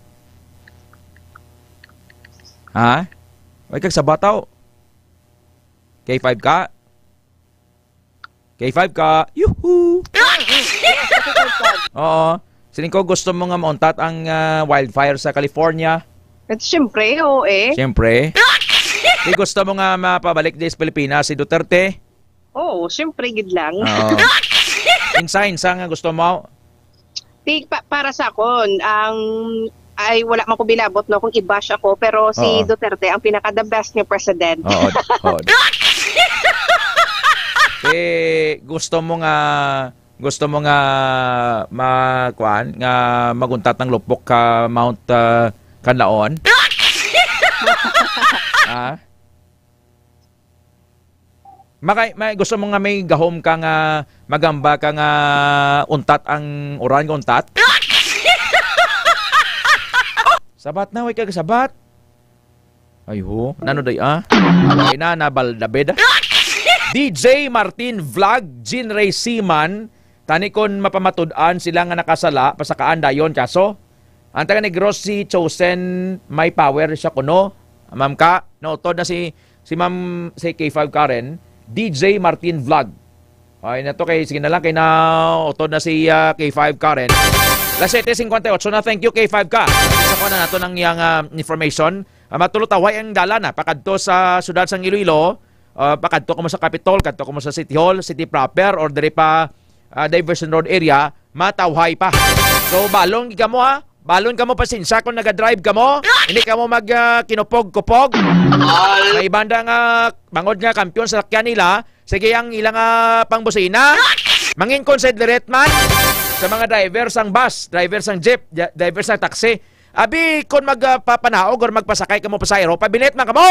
ha? Ay, kag sa bataw. K five ka? K five ka? Yuhu! Oo. Siling ko, gusto mo nga mauntat ang, ah, wildfire sa California? At siyempre, oo eh. Siyempre. Di gusto mo nga mapabalik di sa Pilipinas si Duterte? Oo, siyempre gid lang. Oo. Insa, insa nga gusto mo? Ti-, pa-, para sa akon, ang, ay wala man ko bilabot, no, kung i-bash ako, pero si Oo. Duterte ang pinaka the best nga president. Oo, oo. Eh, gusto mo nga, gusto mo nga ma-, kuan, nga maguntat ang lupok ka Mount, ah, Kanlaon? Ha? Makay-, may gusto mo nga may gahom ka nga magamba ka nga untat ang uran nga untat? Sabat na, way ka sabat. Ay ho, nano day, ah? Ay na, nabaldabed. D J Martin Vlog, Jean Ray Seaman, tani kon mapamatud-an sila nga nakasala, pasakaan dayon kaso. Ang taga Negros, si Chosen, may power siya kuno. Ma'am ka, nautod na si, si Ma'am, si K five Karen, D J Martin Vlog. Ay, na to kay, sige na lang, kay nautod na si, ah, K five Karen. Las siete cincuenta y ocho na, thank you, K five ka. Sa kuha na nato ng iyang, ah, information. Ah, matulutaway ang dalan, ah, pakadto sa siyudad sang Iloilo, ah, pakadto kamo sa Capitol, kadto kamo sa City Hall, City Proper, or diri pa, ah, Diversion Road area, matawhay pa. So, balon gid kamo, ha? Balon kamo, pasensya kung naga-drive kamo. Hindi kamo mag, ah, kinupog-kupog. May banda nga, bangod nga kampiyon sa sakyan nila, sige ang ilang, ah, pangbusina. Mangin considerate man sa mga driver sang bus, driver sang jeep, dri-, driver sang taxi. Abi, kung magpapanaog or magpasakay kamo pasahero, pabilit man kamo.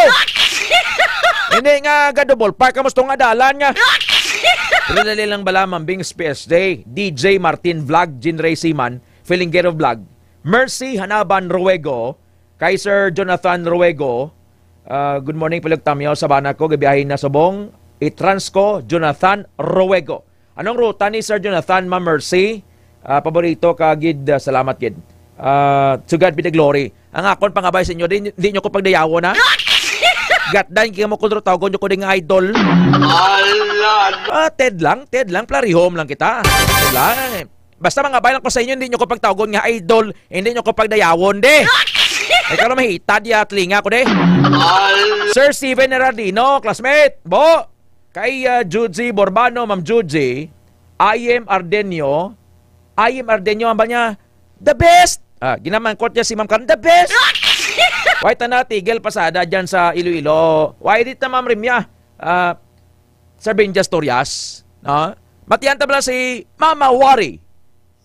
Hindi nga ga-double park kamo sa tunga dalan nga. Pero dali lang bala, Ma'am Bings, P S J, D J Martin Vlog, Jean Ray Seaman, Filingero Vlog, Mercy Hanaban Ruego, kay Sir Jonathan Ruego, ah, good morning, Palug Tamyaw, Sabana ko, gabiyahin na subong, i-trans ko, Jonathan Ruego. Anong ruta ni Sir Jonathan, Ma'am Mercy? Ah, paborito ka gid, ah, salamat gid. Ah, to God be the glory. Ang akon pangabay sa inyo, di, di nyo ko pagdayawon, ha? Gatdan kamo ko, tawgon nyo ko ding idol. Ala, no. Ah, Ted lang, Ted lang, plarihom lang kita. Ted lang. Basta mangabay lang ko sa inyo, hindi nyo ko pagtawgon nga idol, hindi nyo ko pagdayawon, de. Ay, karon mahita di at linga ko, de. Ala. Sir Steven Herardino, classmate, bo. Kay, ah, Juji Borbano, Ma'am Juji, I M Ardenio, I M Ardenio, ang ba niya, the best! Ah, ginamangkot niya si Ma'am Karen, the best! Why ta na tigil pasada dyan sa Iloilo? Why di ta, Ma'am Rimia? Ah, Sir Benja Storias, no? Matiyan ta bala si Mama Wari.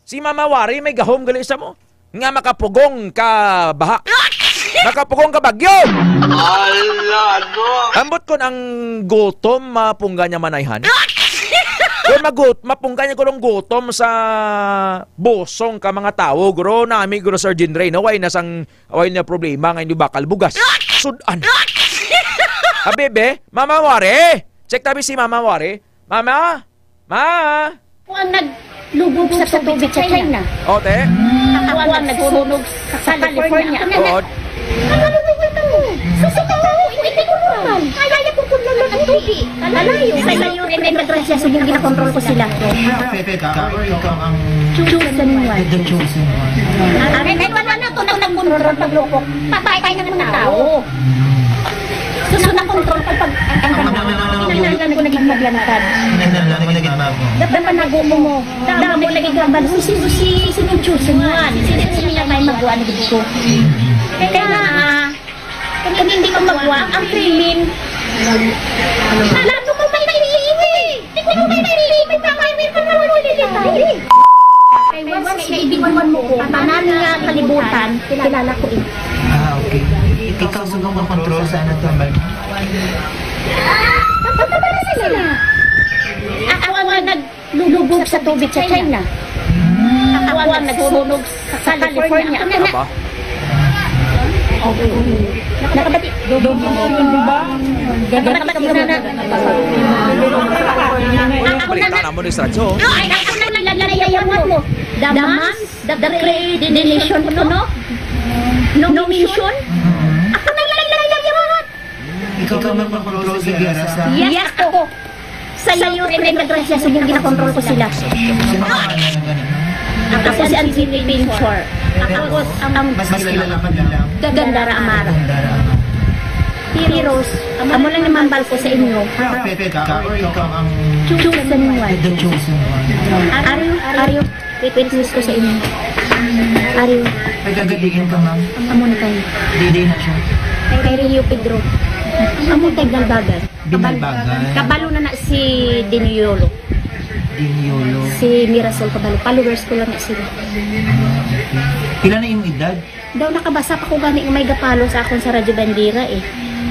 Si Mama Wari may gahom gali sa mo nga makapugong ka baha. Makapugong ka bagyo. Ala, no. Ambot kon ang gutom mapungga niya manayhan. Kung magut-, mapungga niya gurong gutom sa busong ka mga tawo, guro, nami, guro, Sir Jean Ray, no? Way na sang, way na problema nga hindi bakal bugas. Sudan. Abi, be, Mama Wari. Check tabi si Mama Wari. Mama, Ma! Ako ang naglubog sa tubig sa China. O, te? Ako ang nagsunog sa California. Ako na Tuod. Ang nalubog na tamo. Sa sa tao, hindi ko naman. Kaya ko kung nalubog. Kalayo. Sa iyo, may grasya, subong ginakontrol ko sila. Chosen one. The chosen one. Amen. Ay, wala na to, nagkontrol paglupok. Patay na mga tao. So, so, nakontrol ko pag, ang, ang, ang, ang, ang, ang, ko naging maglantad. Kinahanglan ko lagi bago. Dapat panago mo. Damo lagi gabal. Uy, si, si, si, si Nuncio, si Juan. Si, si, si, nga may magawa na dito. Kaya nga, ah, kung hindi ko magawa, ang krimen. Lalo mo may naiiwi. Tingnan mo may naiiwi. May pangaiwi pa naman ulit tayo. Kay once nga ibinuan mo ko, tanan nga kalibutan, kilala ko eh. Ah, okay. Ikaw subong mag-control sa ano to, Ma'am? Pagkabala sila. Ako ang naglubog sa tubig sa China. Ako ang nagsunog sa California. Aba. Nakabati. Nakabati na na. Nakabati na na. Balita na mo ni Stratso. Ay, ako na nilalayawan mo. The man, the, the creation, no? No mission? Ako na lang nagdadayawat. Ikaw ka magmakontrol sa giyara sa Yes, ako. Sa iyo, Rene Gracia, subong ginakontrol ko sila. Sino ang pangalan ng ganun? Ako si Anthony Pinchor. Ako ang Mas kilala pa nila. Gandara Amara. Gandara Amara. Heroes. Amo lang naman bal ko sa inyo. Prophet ka or ikaw ang Chosen one. The chosen one. Are you, are you Wait, wait, miss ko sa inyo. Ariyo. Nagkagalingan ka, ma'am? Amo na kayo. Dili na siya. Kay Rio Pedro. Amo tayo Galbagan. Binalbagan. Kabalo na na si Diniolo. Diniolo. Si Mirasol Kabalo. Followers ko lang na sila. Pila na imong edad? Daw nakabasa pa ko gani nga may gapalo sa akon sa Radyo Bandera eh.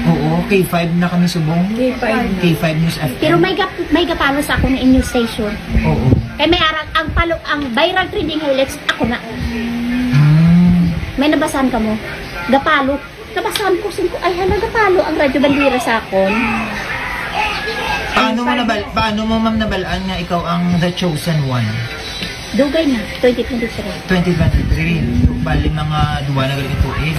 Oo, K five na kami subong. K five. K five News F M. Pero may gap-, may gapalo sa akon nga inyo station. Oo. Kay may ara-, ang palo, ang viral trending highlights ako na. Hmm. May nabasahan ka mo? Gapalo. Nabasahan ko, singko, ay, hala, gapalo ang Radyo Bandera sa akon. Paano mo nabal-, paano mo, ma'am, nabalaan nga ikaw ang the chosen one? Dugay na, twenty twenty-three. Twenty twenty-three. So, bali mga duwa na gali ka tuig.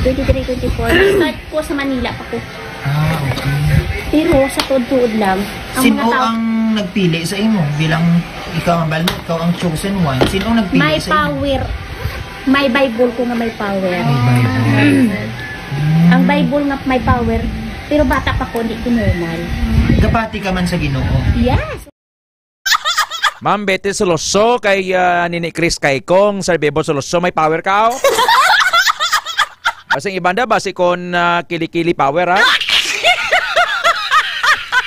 Twenty-three, twenty-four. Start ko sa Manila pa ko. Ah, okay. Pero sa tuod-tuod lang, ang Sino mga tao ang nagpili sa imo bilang ikaw ang bal-, ikaw ang chosen one? Sino ang nagpili May sa imo? Power. May Bible ko nga may power. May Bible. Mm. Mm. Ang Bible nga may power, pero bata pa ko, hindi ko normal. Gapati ka man sa Ginoo. Yes. Ma'am Betty Soloso kay, ah, Nini Chris Kaikong, Sir Bebo Soloso, may power ka, oh. Basing ibanda, basi kon, ah, kili-kili power, ha?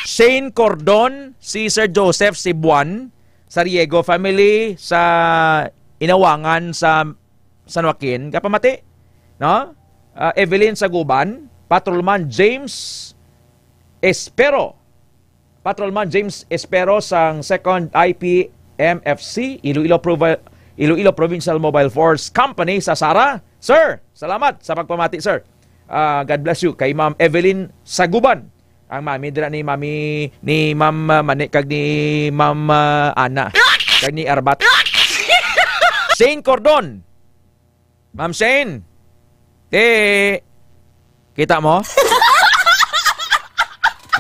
Shane Cordon, si Sir Joseph Sibuan, Sariego family sa Inawangan sa San Joaquin, kapamati, no? Ah, Evelyn Saguban, Patrolman James Espero, Patrolman James Espero sang Second I P M F C, Iloilo Provi-, Iloilo Provincial Mobile Force Company sa Sara. Sir, salamat sa pagpamati, sir. Ah, God bless you. Kay Ma'am Evelyn Saguban, ang mami dira ni Mami, ni Ma'am, ah, Mani kag ni Ma'am, ah, Ana, kag ni Arbat. Shane Cordon. Ma'am Shane. Ti, kita mo?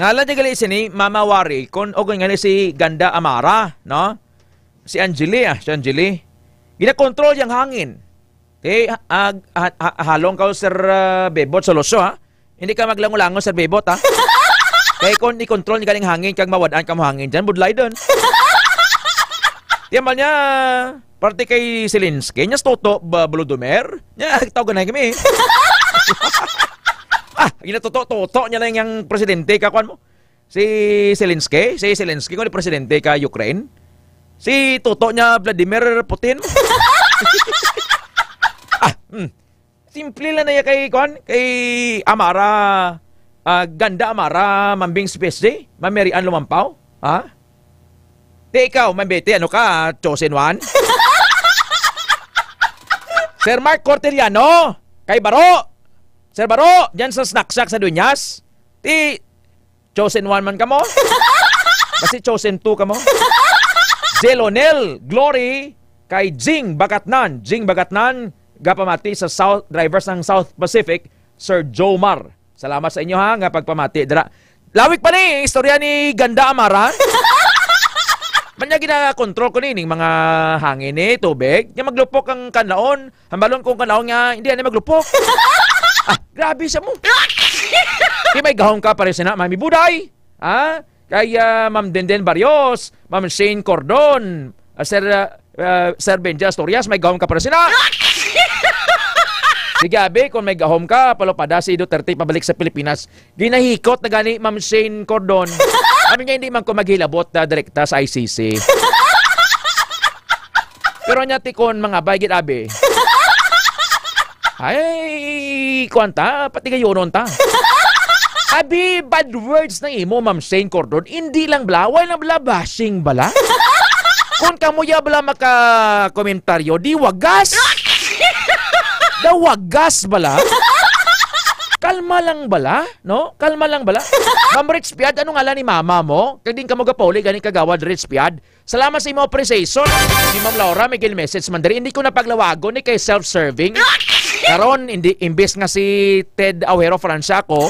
Ngalan di gali sini, Mama Wari, kon, o kon gali si Ganda Amara, no? Si Angeli, ah, si Angeli. Ginakontrol yang hangin. Ti, ah, ah, ah, halong ka, Sir, ah, Bebot Soloso, ha? Hindi ka maglangon-langon, Sir Bebot, ha? Kay kon i-control ni galing hangin kag mawad-an ka mo hangin dyan, budlay dun. Di man niya, parte kay Selenski, niya si Toto, ba, Bolodomir? Niya, tawag na kami. Ah, ginatuto-toto niya lang yung presidente, kakuan mo. Si Selenski, si Selenski, kung presidente ka Ukraine. Si Toto niya, Vladimir Putin. Ah, hmm. Simple lang na iya kay, kuan, kay Amara, ah, Ganda Amara, Mambing si P S J, Mamirian Lumampaw, ha? Di ikaw, Mambete, ano ka, chosen one? Sir Mark Corteliano, kay Baro. Sir Baro, dyan sa Snack Shack sa Dueñas. Ti, Chosen one man kamo? Basi chosen two kamo? Zelonel Glory kay Jing Bagatnan. Jing Bagatnan, gapamati sa South, driver sang South Pacific, Sir Jomar. Salamat sa inyo, ha, nga pagpamati dira. Lawig pa ni istorya ni Ganda Amara. Manya ginakontrol ko ni ning mga hangin ni tubig. Nga maglupok ang kanlaon, Hambalon kong kanaon nga, hindi na maglupok. Ah, grabe siya mo. Di may gahom ka pareho sina Mami Buday. Ha? Kay, ah, Ma'am Denden Barrios, Ma'am Shane Cordon, ah, Sir, ah, ah, Sir Benja Asturias, may gahom ka pareho sina. Sige, abi, kung may gahom ka, palupada si Duterte pabalik sa Pilipinas. Ginahikot na gani, Ma'am Shane Cordon. Kami nga hindi man ko maghilabot na direkta sa I C C. Pero nya tikon, mga bay, gid, abi. Ay, kuwan ta, pati gayunon ta. Abi, bad words na imo, Ma'am Shane Cordon. Hindi lang bala, wala lang bala, bashing bala. Kung kamo ya bala maka-komentaryo, di wagas. Da wagas bala. Kalma lang bala, no? Kalma lang bala. Ma'am Rich Piad, ano ngalan ni mama mo? Kag din kamo gapauli gani kagawad Rich Piad. Salamat sa imo appreciation. Si Ma'am Laura, may gil-message man diri. Hindi ko na paglawagon ni kay self-serving. Karon, hindi, imbes nga si Ted Awero Francia ako,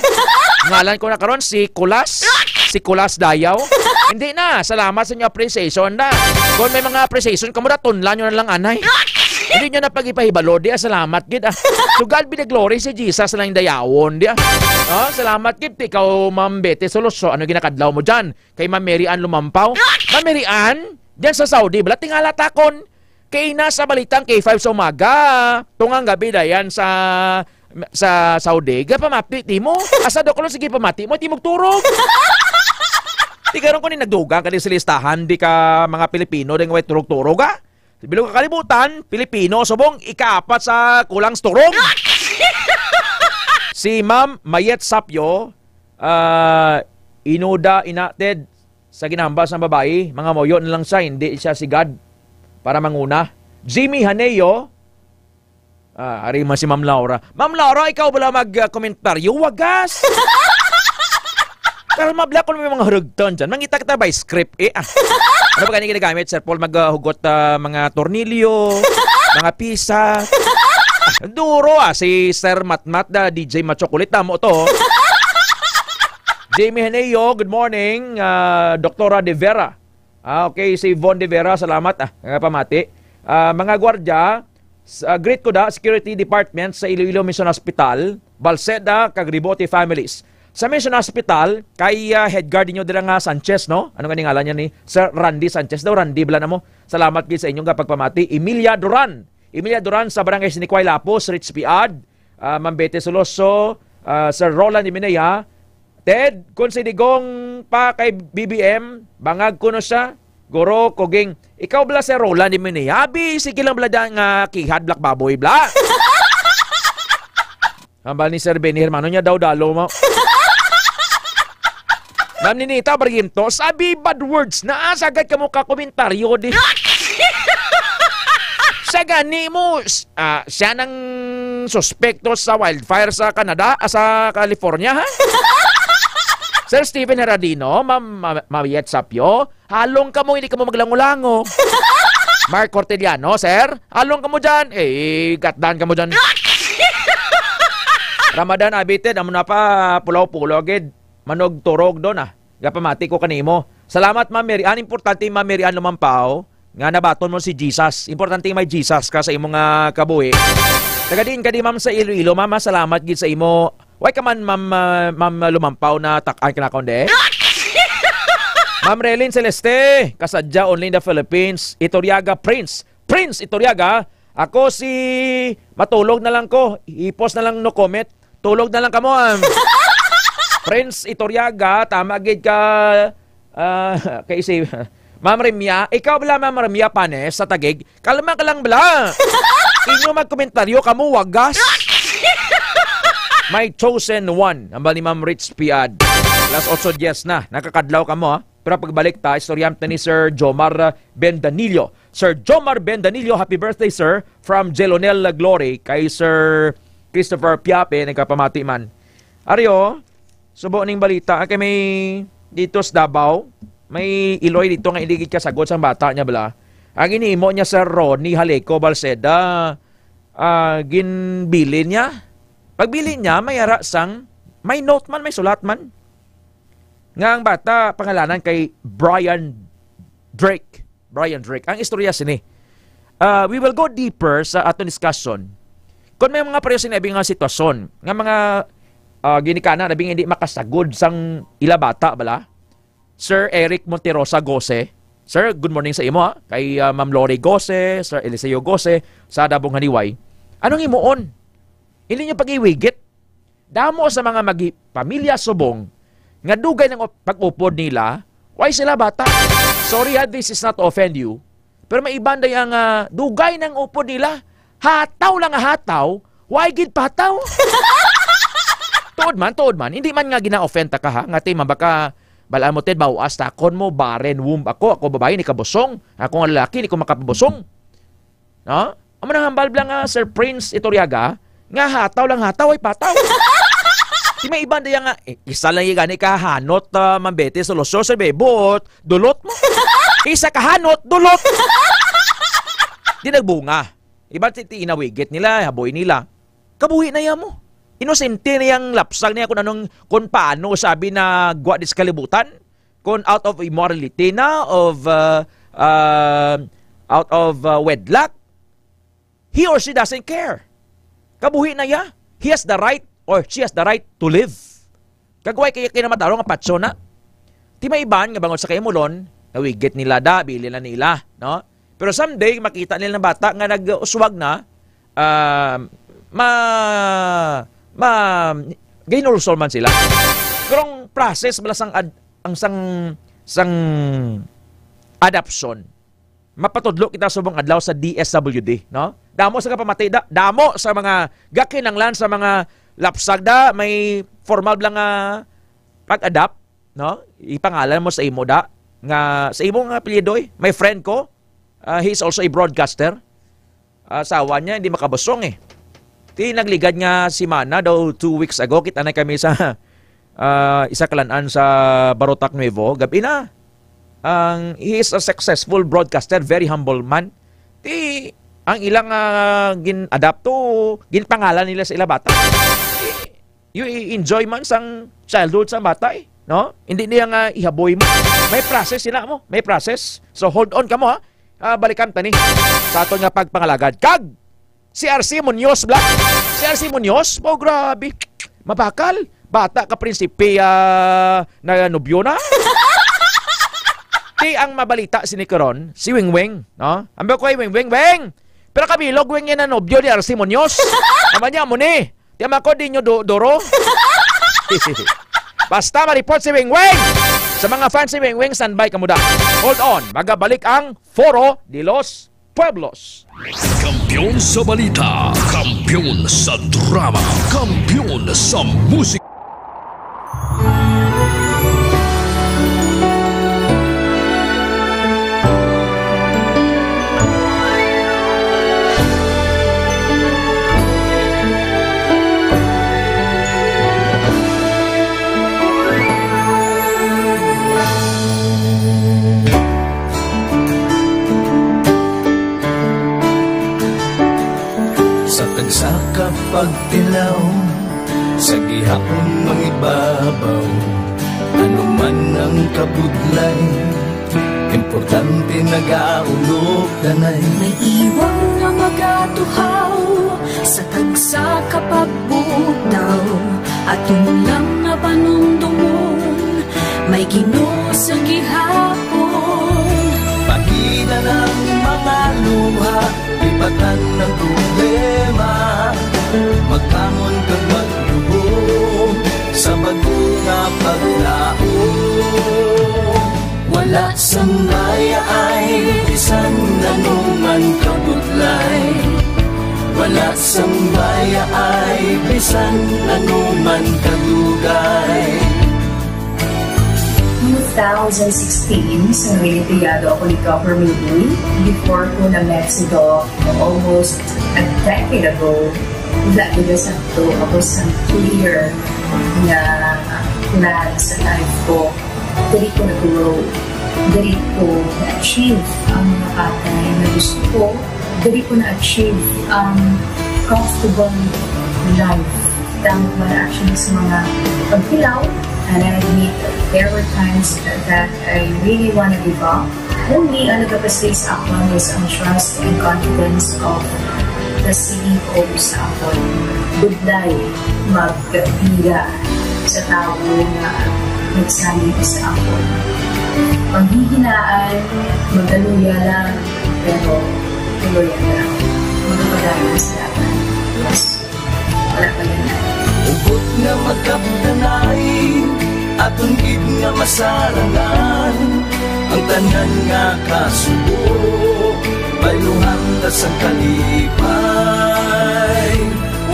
ngalan ko na karon si Kulas, si Kulas Dayaw. Hindi na. Salamat sa inyo appreciation na. Kung may mga appreciation, kamo na, tunlan nyo na lang, anay. Hindi nyo na pag-ipahibalo, di, ah, salamat, gid, ah. To God be the glory, si Jesus lang yung dayawon, di, ah. Oh, salamat, gid, ikaw, Ma'am Betty Soloso, ano ginakadlaw mo dyan? Kay Ma'am Mary Ann Lumampaw. Ma'am Mary Ann, dyan sa Saudi, bala, tingala takon. Kay nasa balita ang K five sa umaga. Tungang gabi dayan sa, sa Saudi. Gapamati ti mo. Asa daw ko lang sige pamati mo, ti mo turog. Ti karon ko ni nagdugang ka din sa listahan, di ka mga Pilipino ding way turog-turog, ah. Bilog ka kalibutan, Pilipino, subong ikaapat sa kulang sa turog. Si Ma'am Mayet Sapyo, ah, inuda, inated sa ginahambal sang babayi, mga moyo na lang siya, hindi siya si God para manguna. Jimmy Haneo, ah, ari man si Ma'am Laura. Ma'am Laura, ikaw bala mag, ah, komentaryo? Wagas! Pero mabla ko may mga hurugton dyan. Mangita kita by script, eh. Ah. Ano ba gani ginagamit, Sir Paul? Maghugot, ah, mga tornilyo, mga pisa. Ah, duro, ah, si Sir Matmat na D J Machokulit. Tamo to. Jamie Heneo, good morning. Ah, Doktora De Vera. Ah, okay, si Von De Vera, salamat, ah, nga pamati. Ah, mga gwardya, s-, ah, greet ko da, security department sa Iloilo Mission Hospital, Balseda, kag Ribote families. Sa Mission Hospital, kay, ah, head guard ninyo dira nga Sanchez, no? Ano nga ni ngalan niya ni Sir Randy Sanchez? Daw Randy, bala na mo. Salamat gid sa inyong pagpamati. Emilia Duran. Emilia Duran sa Barangay Sinikway, Lapos, Rich Piad. Ah, Ma'am Betty Soloso, ah, Sir Roland Iminaya, Ted, kung si Digong pa kay B B M, bangag kuno siya. Guro, Kuging, ikaw bala si Roland Iminaya? Abi, sige lang bala dyan nga kihad, black baboy, bla. Hambal ni Sir Benny Hermano niya daw dalo mo. Ma'am Ninita Barrientos, abi bad words na, ah, sagad kamo ka komentaryo di. Sa gani mo, s-, ah, siya nang suspekto sa wildfire sa Canada, ah, sa California, ha? Sir Steven Heradino, Ma'am Ma-, Mariette Sapio, halong kamo, hindi kamo maglango-lango. Mark Corteliano, sir, halong kamo dyan. Eh, gatdan kamo dyan. Ramadan Abited, amo na pa, pulaw-pulaw gid. Manog turog doon, ah. Gapamati ko kanimo. Salamat, Ma'am Mary Ann. Importante, Ma'am Mary Ann Lumampaw, nga nabaton mo si Jesus. Importante may Jesus ka sa imong, ah, kabuhi. Taga diin ka di, ma'am, sa Iloilo, ma'am, ah, salamat gid sa imo. Why ka man, ma'am, ah, ma'am Lumampaw, na tak-an ka na kaon, de? Ma'am Relin Celeste, kasadya, only in the Philippines. Itoriaga Prince. Prince Itoriaga, ako si matulog na lang ko. Hipos na lang, no comment. Tulog na lang kamo, ah. Prince Itoriaga, tama gid ka, ah, kay si Ma'am Remia. Ikaw bala, Ma'am Remia Panes, sa Taguig, kalma ka lang bala. Inyo magkomentaryo kamo, wagas. My chosen one, hambal ni Ma'am Rich Piad. Alas otso dies na, nakakadlaw kamo, ha? Pero pagbalik ta, istoryahan ta ni Sir Jomar, ah, Ben Danillo. Sir Jomar Ben Danillo, happy birthday, sir. From Jelonel Glory kay Sir Christopher Piape, nagkapamati man. Ario, subo ning balita, ah, kay may dito sa Davao, may iloy dito nga hindi gid kasagod sang bata niya bala. Ang ginimo niya, Sir Ronnie Haleco Balseda, ah, ginbilin niya. Pagbilin niya, may ara sang, may note man, may sulat man. Nga ang bata, pangalanan kay Brian Drake. Brian Drake. Ang istorya sini. Ah, we will go deeper sa aton discussion. Kung may mga pareho sinabi nga sitwasyon, nga mga, ah, ginikanan, labi nga hindi makasagod sang ila bata, bala? Sir Eric Monterosa Gose. Sir, good morning sa imo, ha. Kay, ah, Ma'am Lori Gose, Sir Eliseo Gose, sa Dabong Haniway. Anong imuon? Hindi niyo pag-iwigit. Damo sa mga magi-, pamilya subong nga dugay nang op-, pag-upod nila, why sila bata? Sorry ha, this is not to offend you. Pero may iban day ang, ah, dugay nang upod nila. Hataw lang nga hataw, why gid pataw? Tuod man, tuod man. Hindi man nga gina-offend ta ka ha, nga ti man baka balaan mo, Ted, bawas takon mo, barren womb ako, ako babae, ni kabusong, ako nga lalaki, ni ko makapabusong. No? Amo nang hambal bala nga Sir Prince Itoriaga, nga hataw lang hataw ay pataw. Di may iban diya nga, eh, isa lang yung gani ka hanot, ah, mambete sa losyo, sa bebot, dulot mo. Isa ka hanot, dulot. Di nagbunga. Iban ti, ti inawigit nila, haboy nila. Kabuhi na iya mo. Inosente na yang lapsang niya kung anong, kung paano sabi na gwa di sa kalibutan. Kung out of immorality na, of, uh, uh, out of, uh, wedlock, he or she doesn't care. Kabuhi na iya. He has the right or she has the right to live. Kagway kaya kinamatarong nga patso na. Ti may iban nga bangod sa kaimulon, nawigit nila da, bili na nila, no? Pero someday, makita nila ng bata nga nag-uswag na, ah, ma-, ma-, gahinulsol man sila. Pero ang process bala sang ad-, ang sang, sang adoption, mapatudlo kita subong adlaw sa D S W D, no? Damo sa kapamati, da-, damo sa mga gakinanglan sa mga lapsag da, may formal bala nga pag-adopt, no? Ipangalan mo sa imo da, nga sa imo nga apelyido, eh. May friend ko, ah, he is also a broadcaster. Asawa niya, hindi makabusong, eh. Ti nagligad nga semana daw, two weeks ago, kita na kami sa, ah, isa kalan-an sa Barotac Nuevo. Gabi na. Ang, he is a successful broadcaster, very humble man. Ti, ang ilang, ah, gin-adapt to, ginpangalan nila sa ila bata. Ti, you i-, enjoy man sang childhood sa bata, eh, no? Hindi niya nga ihaboy mo. May process sila mo, may process. So, hold on ka mo, ha? Ah, balikan ta ni sa aton nga pagpangalagad. Kag si R C Munoz, bla. Si R C Munoz, oh, grabe. Mabakal. Bata ka prinsipe, ah, na nobyo na. Ti ang mabalita sini karon, si Weng Weng, no? Ambi ko kay Weng Weng, Weng! Pero kabilog, Weng, yan ang nobyo ni R C Munoz. Naman niya mo ni. Ti man ko, di nyo du-, duro. Basta ma-report si Weng Weng. Sa mga fans si Weng Weng, standby ka mo da. Hold on, magabalik ang Foro de los Pueblos. Kampiyon sa balita, kampiyon sa drama, kampiyon sa musika. Sa tagsa ka pagtilaw, sa gihapon mangibabaw, ano man ang kabudlay, importante nagaulog danay. May iwang nga magatuhaw sa tagsa ka pagbutaw, aton lang nga panumdomon, may Ginoo sa gihapon. Pahina ng mga luha, lipatan ng problema, magbangon kag magluhod sa bag-o nga paglaom. Wala sang mayaay bisan anuman kabudlay. Wala sang mayaay bisan anuman kadugay. Two thousand sixteen, sa Noyenteyado ako ni Governor Lee, before ko na-met si Doc almost a decade ago, wala ko na sakto. Ako sa clear nga plan sa life ko. Diri ko na-grow. Diri ko na-achieve ang mga bagay na gusto ko. Diri ko na-achieve ang comfortable life. Tama man actually sa mga pagkilaw. And I admit, there were times that I really wanna give up. Only ang nagapastay sa akon is ang trust and confidence of the C E O sa akon. Budlay magpila sa tawo nga nagsalig sa akon. Panghihinaan, magaluya lang, pero tuloy lang. Magpadayon sa akon. Yes. Wala pa yan. Hugot nga magkapdanay, aton gid nga masarangan ang tanan nga kasubo. Bayluhan ta sang kalipay,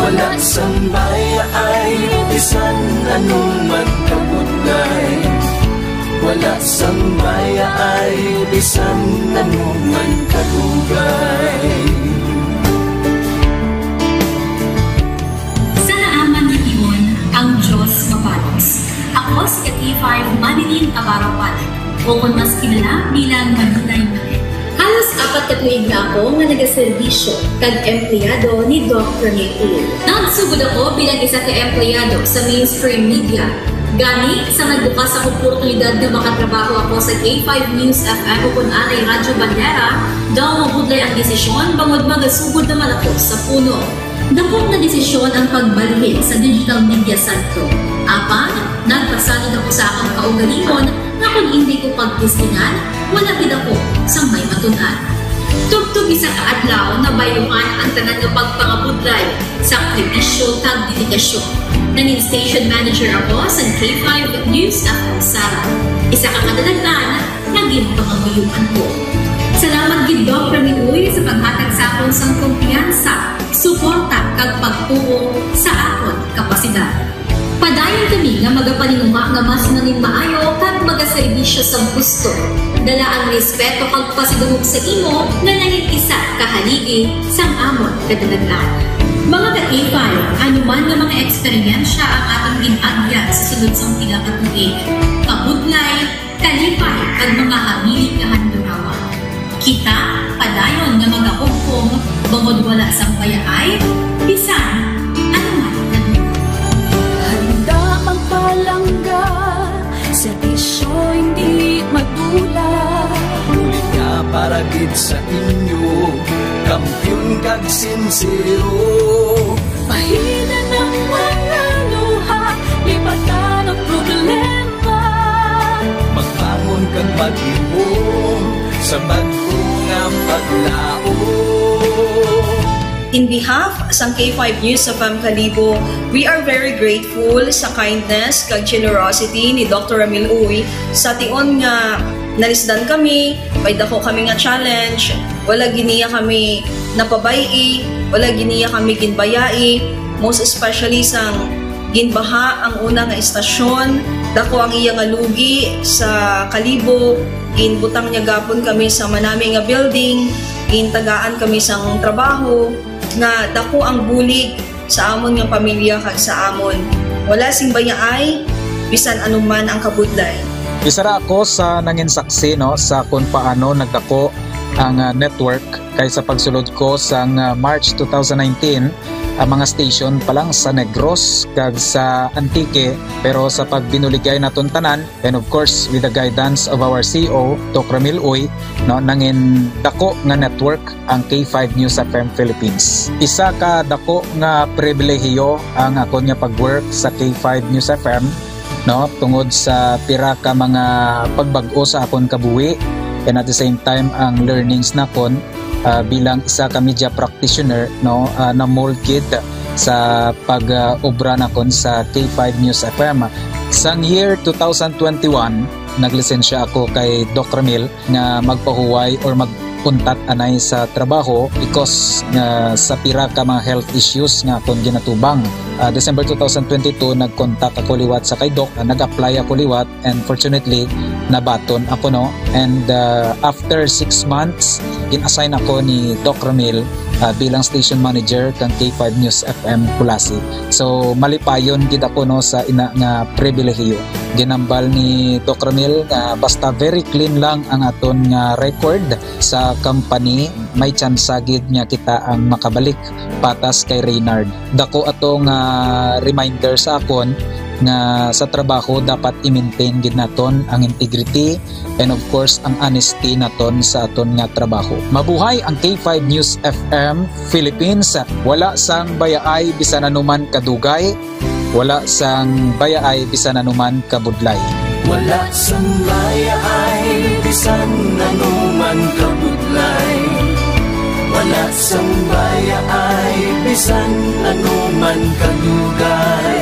wala sang mayaay, bisan anuman kabudlay. Wala sang mayaay, bisan anuman kadugay. Sa naaman nga tion, ang Dios mabalos. Ako si K five Manilyn Navarro Palag, o kon mas kilala bilang Manilay Manilyn. Halos apat ka tuig na ako nga nagaserbisyo kag empleyado ni Doc Rene Tulfo. Nagsugod ako bilang isa ka empleyado sa mainstream media. Gani, sa nagbukas ang oportunidad nga makatrabaho ako sa K five News F M o kon anay Radyo Bandera, daw mabudlay ang desisyon bangod magasugod naman ako sa puno. Dako nga desisyon ang pagbalhin sa digital media sentro. Apan, nagpasalig ako sa akon kaugalingon nga kon indi ko pagtestingan, wala gid ako sang may matun-an. Tubtob isa ka adlaw, nabayluhan ang tanan nga pagpangabudlay, sakripisyo, kag dedikasyon. Nangin station manager ako sa K five News F M Sala. Isa ka kadalagan nga ginpangamuyoan ko. Salamat gid, Doc Ramil Uy, sa paghatag sa akon sang kumpiyansa, suporta, kag pagtuo sa akon kapasidad. Padayon kami nga magapaninguha nga mas nangin maayo kag magaserbisyo sang husto. Dala ang respeto kag pasidungog sa imo nga nangin isa ka haligi sang amon kadalagan. Mga ka-K five, ano man nga mga eksperyensya ang aton gin-agyan sa sulod sang pila ka tuig, kabudlay, kalipay, kag mga hamilit nga handurawan. Kita padayon nga magahugpong bangod wala sang bayaay bisan ano man nga lugar. Handa magpalangga, serbisyo hindi madula. Bulig nga para gid sa inyo, kampiyon kag sinsero. Pahinan ang mga luha, lipatan ang problema. Magbangon kag maglihom sa bag-o nga paglaom. In behalf sang K five News F M Kalibo, we are very grateful sa kindness kag generosity ni Doctor Ramil Uy. Sa tion nga nalisdan kami, may dako kami nga challenge, wala gid niya kami napabay-i, wala gid niya kami ginbayai, most especially sang ginbaha ang una nga estasyon, dako ang iya nga lugi sa Kalibo, ginbutang niya gapon kami sa manami nga building, gintagaan kami sang trabaho, nga dako ang bulig sa amon nga pamilya kag sa amon. Wala sing bayaay, bisan anuman ang kabudlay. Isa ra ako sa nangin saksi, no, sa kung paano nagdako ang, ah, network, kay sa pagsulod ko sang, ah, March two thousand nineteen, ang mga station pa lang sa Negros kag sa Antique, pero sa pagbinuligay naton tanan, and of course, with the guidance of our C E O, Doc Ramil Uy, no, nangin dako nga network ang K five News F M Philippines. Isa ka dako nga pribilehiyo ang akon nga pag-work sa K five News F M, no, tungod sa pira ka mga pagbag-o sa akon kabuhi, and at the same time, ang learnings nakon, ah, bilang isa ka media practitioner, no, ah, na-mold gid sa pag, ah, obra nakon sa K five News F M. Sang year two thousand twenty-one, naglisensya ako kay Doc Ramil nga magpahuway or mag-untat anay sa trabaho because nga sa pira ka mga health issues nga akon ginatubang. Ah, December two thousand twenty-two, nag-contact ako liwat sa kay Doc, ah, nag-apply ako liwat, and fortunately, nabaton ako, no. And, ah, after six months, gin-assign ako ni Doc Ramil, ah, bilang station manager kang K five News F M Culasi. So, malipayon gid ako, no, sa ina nga pribilehiyo. Ginambal ni Doc Ramil nga basta very clean lang ang aton nga record sa company, may tsansa gid nga kita ang makabalik patas kay Reynard. Dako ato nga reminder sa akon nga sa trabaho dapat i-maintain gid naton ang integrity and, of course, ang honesty naton sa aton nga trabaho. Mabuhay ang K five News F M Philippines. Wala sang bayaay bisan anuman kadugay, wala sang bayaay bisan anuman kabudlay. Wala sang bayaay bisan anuman kabudlay. Wala sang bayaay bisan anuman kadugay.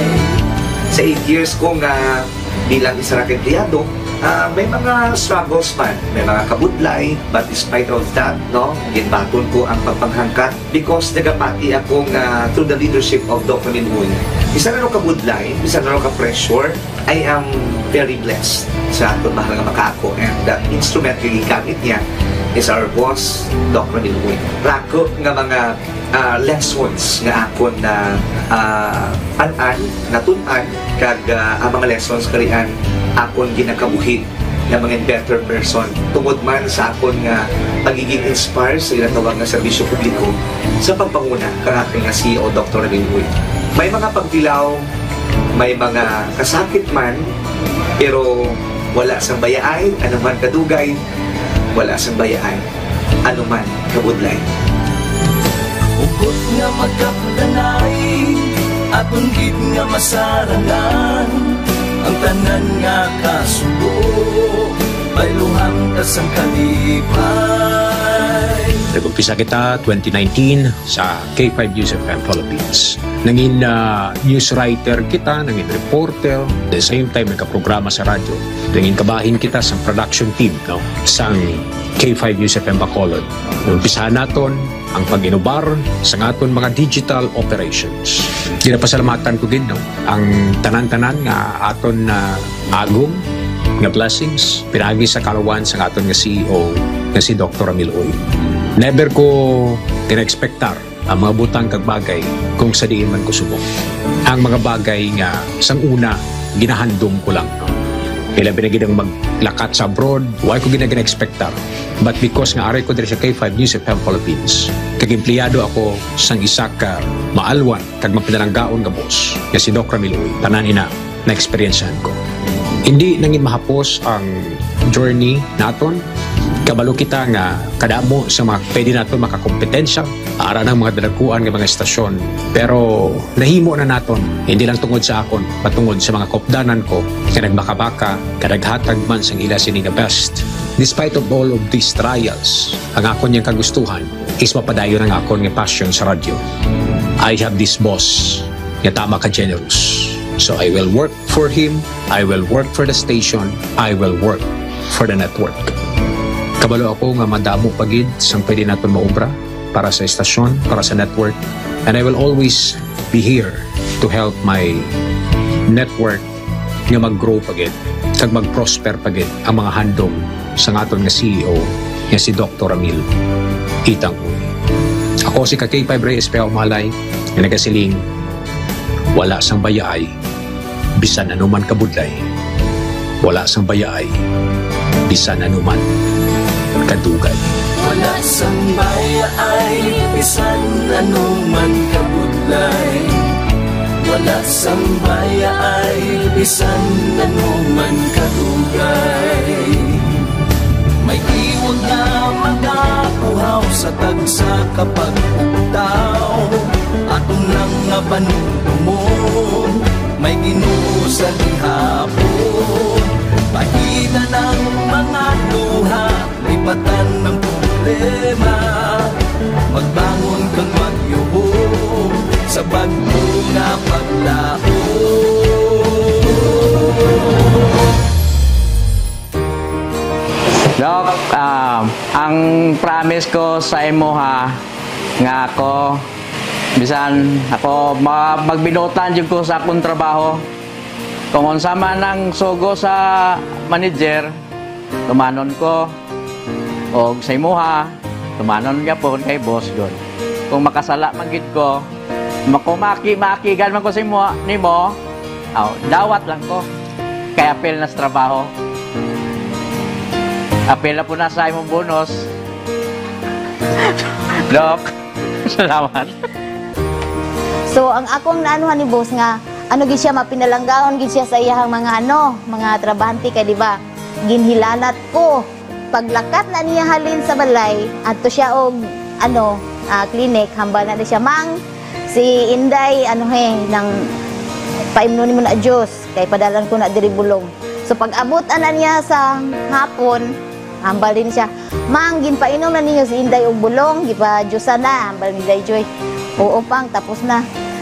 Sa eight years ko nga bilang isa ra ka empleyado, ah, may mga struggles man, may mga kabudlay, but despite of that, no, ginbaton ko ang pagpanghangkat because nagapati ako nga through the leadership of Doc Ramil Uy, bisan ano kabudlay, bisan ano ka-pressure, I am very blessed sa aton mahal nga makaako, and the instrument nga gigamit niya is our boss, Doc Ramil Uy. Rako nga mga, ah, lessons nga akon na, ah, an-an, natun-an, kag, ah, ang mga lessons karian akon ginakabuhi nga mga better person tungod man sa akon nga pagiging inspire sa ginatawag nga serbisyo publiko sa pagpanguna kang akon nga C E O, Doctor Ramil Uy. May mga pagtilaw, may mga kasakit man, pero wala sang bayaay, anuman kadugay, wala sang bayaay, anuman kabudlay. Hugot nga magkapdanay, aton gid nga masarangan, ang tanan nga kasubo, bayluhan ta sang kalipay. Nag-umpisa kita twenty nineteen sa K five News F M Philippines. Nangin, ah, news writer kita, nangin reporter, the same time nagkaprograma sa radyo. Nangin kabahin kita sa production team, no, sang K five News F M Bacolod. Umpisahan naton ang pag-inubar sa aton mga digital operations. Ginapasalamatan ko gid, no, ang tanan-tanan nga aton na agom nga blessings pinaagi sa kalawan sa aton nga C E O nga si Doktor Ramil Uy. Never ko gina-expectar ang mga butang kag bagay kung sa diin man ko subong. Ang mga bagay nga sang una ginahandom ko lang, no? Ilabi na gid ang maglakat sa abroad, wa ko gina-, gina-expectar. But because nga ari ko diri sa K five News F M Philippines, kag empleyado ako sang isa ka maalwan kag mapinalanggaon nga boss nga si Doc Ramil Uy, tanan ina na-eksperyensyahan ko. Hindi nangin mahapos ang journey naton. Kabalo kita nga kadamo sa mga pwede naton makakompetensya ara ng mga dalakuan nga mga estasyon. Pero nahimo na naton, hindi lang tungod sa akon, patungod sa mga kopdanan ko nga nagbakabaka, kadaghatag man sang ila sini nga best. Despite of all of these trials, ang akon yang kagustuhan is mapadayon ang akon nga passion sa radyo. I have this boss nga tama ka generous. So I will work for him, I will work for the station, I will work for the network. Kabalo ako nga madamo pa gid sang pwede naton maobra para sa estasyon, para sa network. And I will always be here to help my network nga mag-grow pa gid kag mag-prosper pa gid ang mga handom sang aton nga C E O nga si Doktor Ramil Itang Uy. Ako si ka K five Reyes Peao Malay nga nagasiling, wala sang bayaay bisan ano man kabudlay, wala sang bayaay bisan ano man kadugay. Wala sang bayaay bisan ano man kabudlay, wala sang bayaay bisan ano man kadugay. May iwag nga magapuhaw sa tagsa ka pag-ugtaw, aton lang nga panumdumon, may Ginoo sa gihapon. Pahilan ang mga luha, lipatan ang problema, magbangon kag magyuhong sa bag-o nga paglaom. Doc, ah, ang promise ko sa imo, ha, nga ako, bisan ako ma-, magbinuotan jud ko sa akong trabaho. Kung unsa man ang sugo sa manager, tumanon ko. Og sa imuha, tumanon gyapon kay boss gud. Kung makasala man gid ko, makumaki-makigan man ko sa imo, nimo, aw, dawat lang ko. Kay apil na sa trabaho. Apil na po na sa imong bonus. Doc, salamat. So, ang akong naanuhan ni boss nga, ano gid siya, mapinalanggaon gid siya sa iyahang mga, ano, mga trabahante kay, di ba, ginhilanat ko. Paglakat na niya halin sa balay, adto siya og, ano, ah, clinic, hambal na siya, "Mang, si Inday, ano he, nang paimnon nimo na juice, kay padalan ko na diri bulong." So, pag-abot ana niya sa hapon, hambal din siya, "Mang, ginpainom na ninyo si Inday og bulong, gipa-juice na," hambal ni Day Joy. "Oo, Pang, tapos na."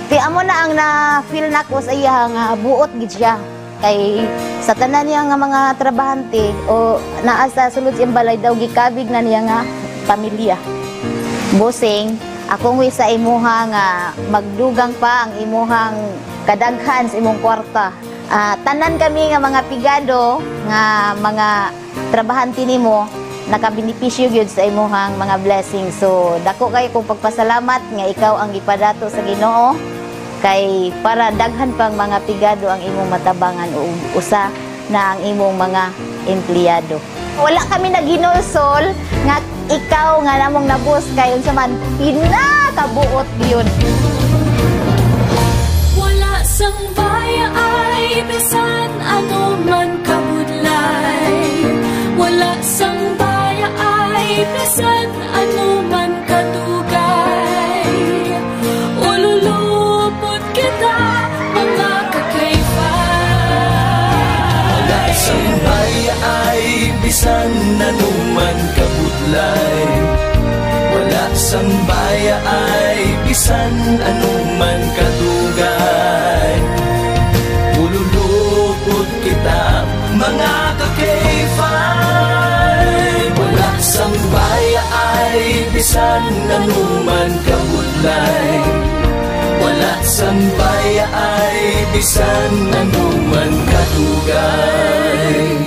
Kay amo na ang na-feel nako sa iya nga buot gid siya. Kay sa tanan niya nga mga trabahante o naa sa sulod sa iyang balay daw, gikabig na niya nga pamilya. Bossing, akong wish sa imuha nga magdugang pa ang imuhang kadaghan sa imong kwarta. Ah, tanan kami nga mga pigado nga mga trabahante nimo, nakabenepisyo gyud sa imuhang mga blessings. So, dako kayo kong pagpasalamat nga ikaw ang gipadato sa Ginoo, kay para daghan pang mga pigado ang imong matabangan, o usa na ang imong mga empleyado. Wala kami naghinulsol nga ikaw nga namong nabus kay unsa man pinakabuot gyud. Wala sang bayaay bisan ano man kabudlay. Wala sang bayaay bisan ano man kadugay. Ululupot kita, mga kakayfa. Wala sang bayaay bisan ano man kabudlay. Sang bayaay bisan anuman kadugay. Ululupot kita, mga ka K five. Wala sang bayaay bisan anuman kabudlay. Wala sang bayaay bisan anuman kadugay.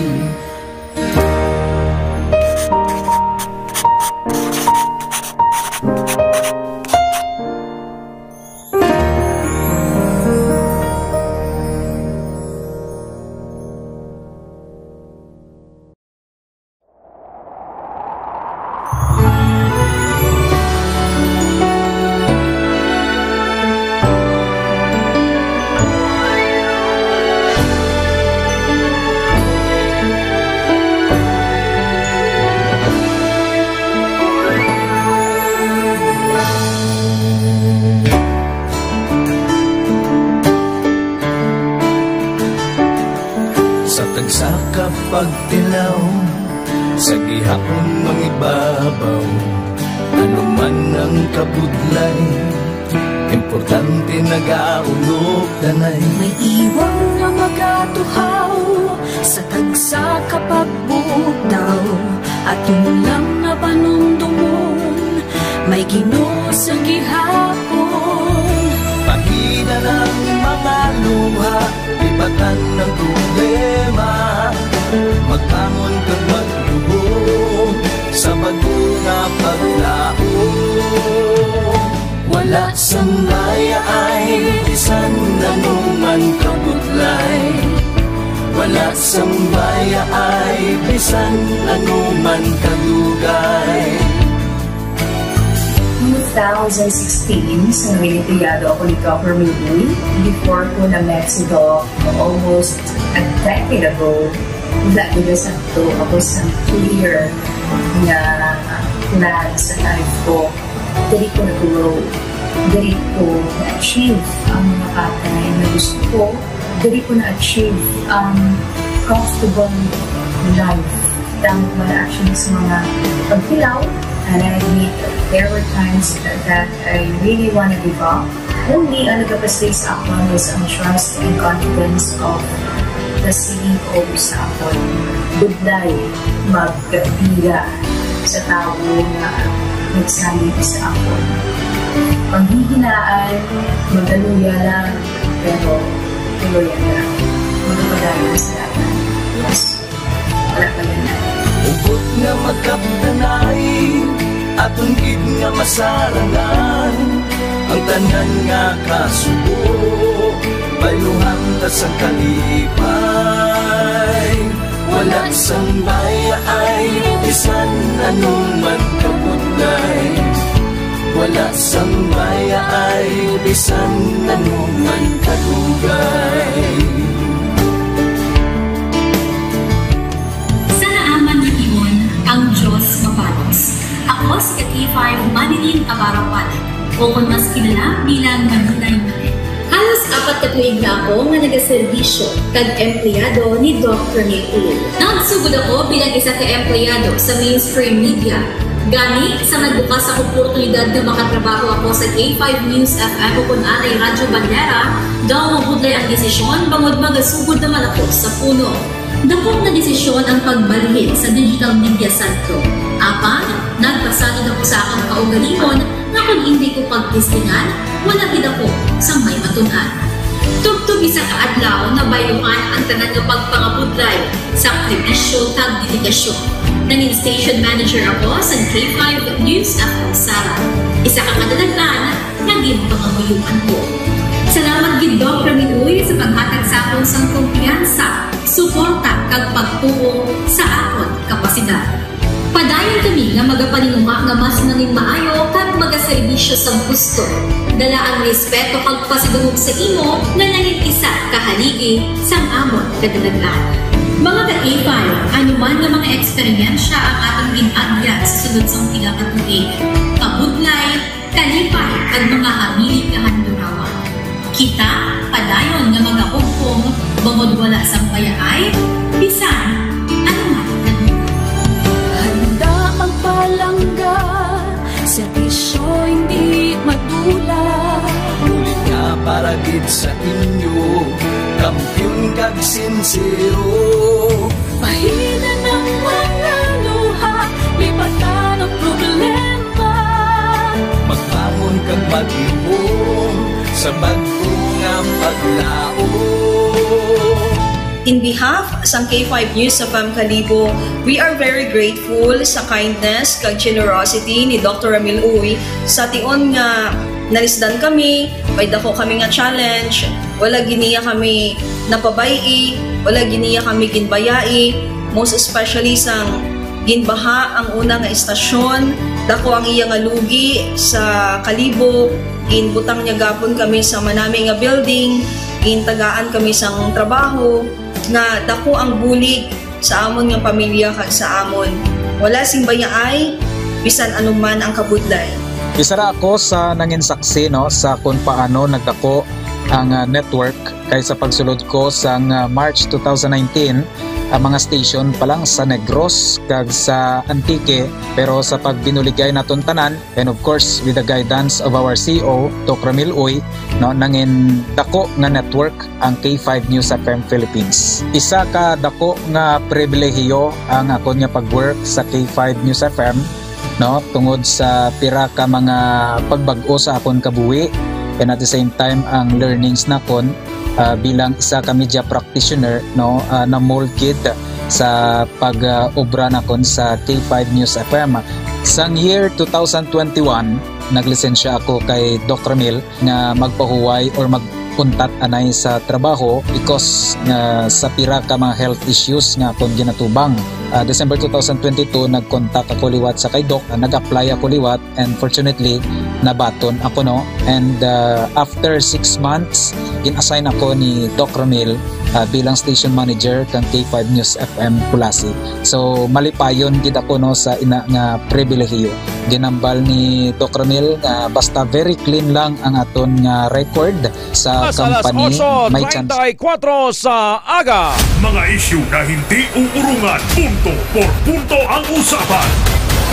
Sa tagsa ka pagtilaw, sa gihapon mangibabaw, ano man ang kabudlay, importante nagaulog danay. May iwang nga magatuhaw sa tagsa ka pagbugtaw, aton lang nga panumdomon, may Ginoo sa gihapon. Pahina ng mga luha, ibatan ang problema, magbangon kag magluhod sa bag-o nga paglaom. Wala sang bayaay bisan anuman kabudlay. Wala sang bayaay bisan anuman kadugay. Noong two thousand sixteen, sa Noel Criado ako ni Governor Lee, before ko na-met si Doc almost a decade ago, wala gid sakto ako sa clear nga plan sa life ko. Diri ko na-grow. Diri ko na-achieve ang mga bagay na gusto ko. Diri ko na-achieve ang comfortable life. Damo man actually sa mga pagtilaw, and I admit there were times that I really wanna give up. Only ang nagapastay sa akon was ang trust and confidence of the C E O sa akon. Budlay magkapila sa tawo nga nagsalig sa akon. Panghihinaan, magaluya lang, pero tuloy lang. Magpadayon sa lahat. Yes. Wala pa yan. Hugot nga magkabtanay, aton gid nga masarangan ang tanan nga kasubo, bayluhan ta sang kalipay. Wala sang bayaay, bisan anuman kabudlay. Wala sang bayaay, bisan anuman kadugay. Sa naaman nga timon, ang Dios mabalos. Ako si ka K five Manilin Abarapan, o kon mas kilala bilang Manilay Manilay. Halos apat ka tuig na ako nga nagaserbisyo kag empleyado ni Doc Rene Uy. Nagsugod ako bilang isa ka empleyado sa mainstream media. Gani, sa nagbukas ang oportunidad nga makatrabaho ako sa K five News F M o kon anay Radyo Bandera, daw mabudlay ang desisyon bangod magasugod naman ako sa puno. Dakop na desisyon ang pagbalhin sa digital media sentro. Apan, nagpasalig ako sa akon kaugalingon nga kon indi ko pagtistingan, wala gid ako sang may matun-an. Tubtob isa ka adlaw, nabayluhan ang tanan nga pagpangabudlay, sakripisyo, kag dedikasyon. Nangin station manager ako sa K five News F M Sara. Isa ka kadalagan nga ginpangamuyoan ko. Salamat gid, Doc Rene Uy, sa paghatag sa akon sang kumpiyansa, suporta, kag pagtuo sa akon kapasidad. Padayon kami nga magapaninguha nga mas manginmaayo kag magaserbisyo sa gusto. Dala ang respeto kag pasidungog sa imo nga nangin isa ka haligi sang amon kadalagan. Mga ka-K five, ano man nga mga eksperyensya ang aton gin-agyan sa sulod sang pila ka tuig, kabudlay, kalipay, kag mga hamili nga handurawan. Kita padayon nga magahugpong bangod wala sang bayaay bisan ano man. Handa magpalangga, serbisyo Para gid sa inyo, kampiyon kag sinsero. Pahina ng mga luha, lipatan ang problema. Magbangon kag magluhom sa bag-o nga paglaom. In behalf sang K five News F M Kalibo, we are very grateful sa kindness kag generosity ni Doctor Ramil Uy. Sa tion nga nalisdan kami, may dako kami nga challenge, wala gid niya kami napabay-i, wala gid niya kami ginbayai, most especially sang ginbaha ang una nga istasyon, dako ang iya nga lugi sa Kalibo, ginbutang niya gapon kami sa manami nga building, gintagaan kami sang trabaho, nga dako ang bulig sa amon nga pamilya kag sa amon. Wala sing bayaay, bisan anuman ang kabudlay. Isa ra ako sa nanginsaksi, no, sa kung paano nagdako ang, ah, network, kay sa pagsulod ko sang, ah, March two thousand nineteen, ang mga station pa lang sa Negros kag sa Antique, pero sa pagbinuligay naton tanan, and of course, with the guidance of our C E O, Doc Ramil Uy, no, nangin dako nga network ang K five News F M Philippines. Isa ka dako nga pribilehiyo ang akon nga pag-work sa K five News F M, no, tungod sa pira ka mga pagbag-o sa akon kabuhi, and at the same time ang learnings nakon, ah, bilang isa ka media practitioner, no, ah, na-mold gid sa pag, ah, obra nakon sa K five News F M. Sang year two thousand twenty-one, naglisensya ako kay Doc Ramil nga magpahuway or magpuntat anay sa trabaho because nga sa pira ka mga health issues nga akon ginatubang. Ah, December two thousand twenty-two, nag-contact ako liwat sa kay Doc, ah, nag-apply ako liwat, and fortunately, nabaton ako, no? And, ah, after six months, gin-assign ako ni Doc Ramil, ah, bilang station manager kang K five News F M Culasi. So, malipayon gid ako, no, sa ina nga pribilehiyo. Ginambal ni Doc Ramil nga basta very clean lang ang aton nga record sa Mas alas company, may chance. Otso treinta y cuatro sa aga. Mga isyu na hindi uurungan, punto por punto ang usapan.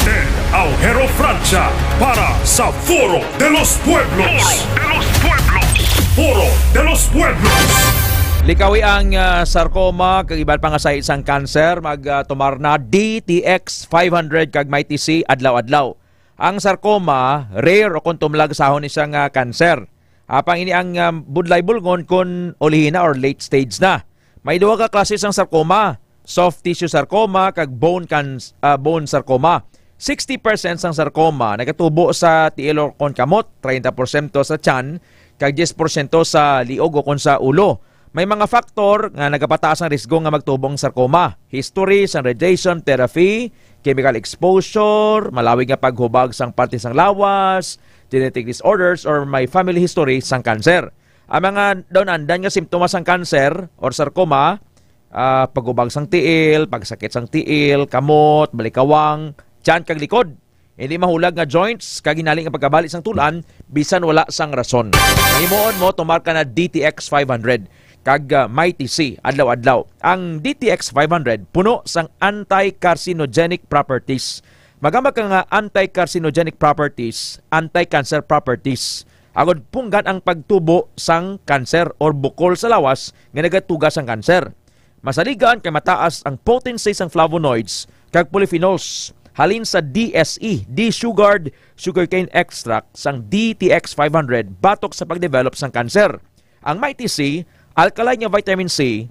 Ted Aujero Francia para sa Foro de los Pueblos. Foro de los Pueblos. Foro de los Pueblos. Likawi ang, ah, sarcoma kag iban pa nga sahi sang cancer, mag, ah, tumar na D T X five hundred kag Mighty C adlaw-adlaw. Ang sarcoma, rare o kon tumlag sahon ni siya nga cancer. Apang ini ang, ah, budlay bulngon kon ulihi na or late stage na. May duha ka klase sang sarcoma, soft tissue sarcoma kag bone can-, ah, bone sarcoma. Sixty percent sang sarcoma nagatubo sa tiil o kon kamot, treinta porsyento sa tiyan, kag diyes porsyento sa liog o kon sa ulo. May mga faktor nga nagapataas ang risgo nga magtubo ang sarcoma. History sang radiation therapy, chemical exposure, malawig nga paghubag sang parte sang lawas, genetic disorders, or may family history sang cancer. Ang mga daw naandan nga simptomas sang cancer or sarcoma, ah, paghubag sang tiil, pagsakit sang tiil, kamot, balikawang, tiyan kag likod. Hindi mahulag nga joints kag hinali nga pagkabali sang tul-an bisan wala sang rason. Mahimuon mo tumar ka na D T X five hundred kag, ah, Mighty C adlaw-adlaw. Ang D T X five hundred puno sang anti-carcinogenic properties. Magamba ka nga anti-carcinogenic properties, anti-cancer properties. Agod punggan ang pagtubo sang cancer or bukol sa lawas nga nagatuga sang cancer. Masaligan kay mataas ang potency sang flavonoids kag polyphenols halin sa D S E, desugared sugarcane extract sang D T X five hundred batok sa pagdevelop sang cancer. Ang Mighty C, alkaline nga vitamin C,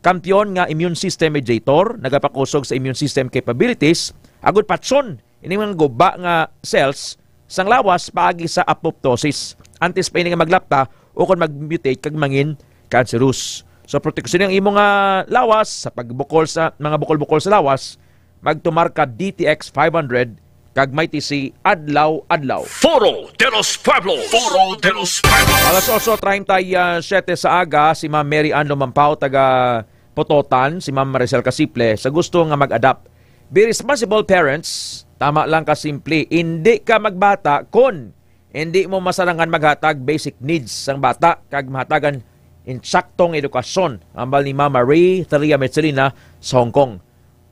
kampiyon nga immune system mediator, nagapakusog sa immune system capabilities, agud patson ini mga guba nga cells sang lawas paagi sa apoptosis, antes pa ini nga maglapta o kon mag-mutate kag mangin cancerous. So, proteksyon ang imo nga lawas sa pagbukol sa mga bukol-bukol sa lawas, magtumar ka D T X five hundred kag Mighty C adlaw-adlaw. Foro de los Pueblos. Foro de los Pueblos. Alas otso treinta y siete sa aga, si Ma'am Mary Ann Lumampao, taga Pototan, si Ma'am Maricel Casiple, sa gusto nga mag-adopt. Be responsible parents, tama lang ka simple. Hindi ka magbata kon hindi mo masarangan maghatag basic needs sang bata kag mahatagan insaktong edukasyon, hambal ni Ma'am Marie Thelia Metzelina sa Hong Kong.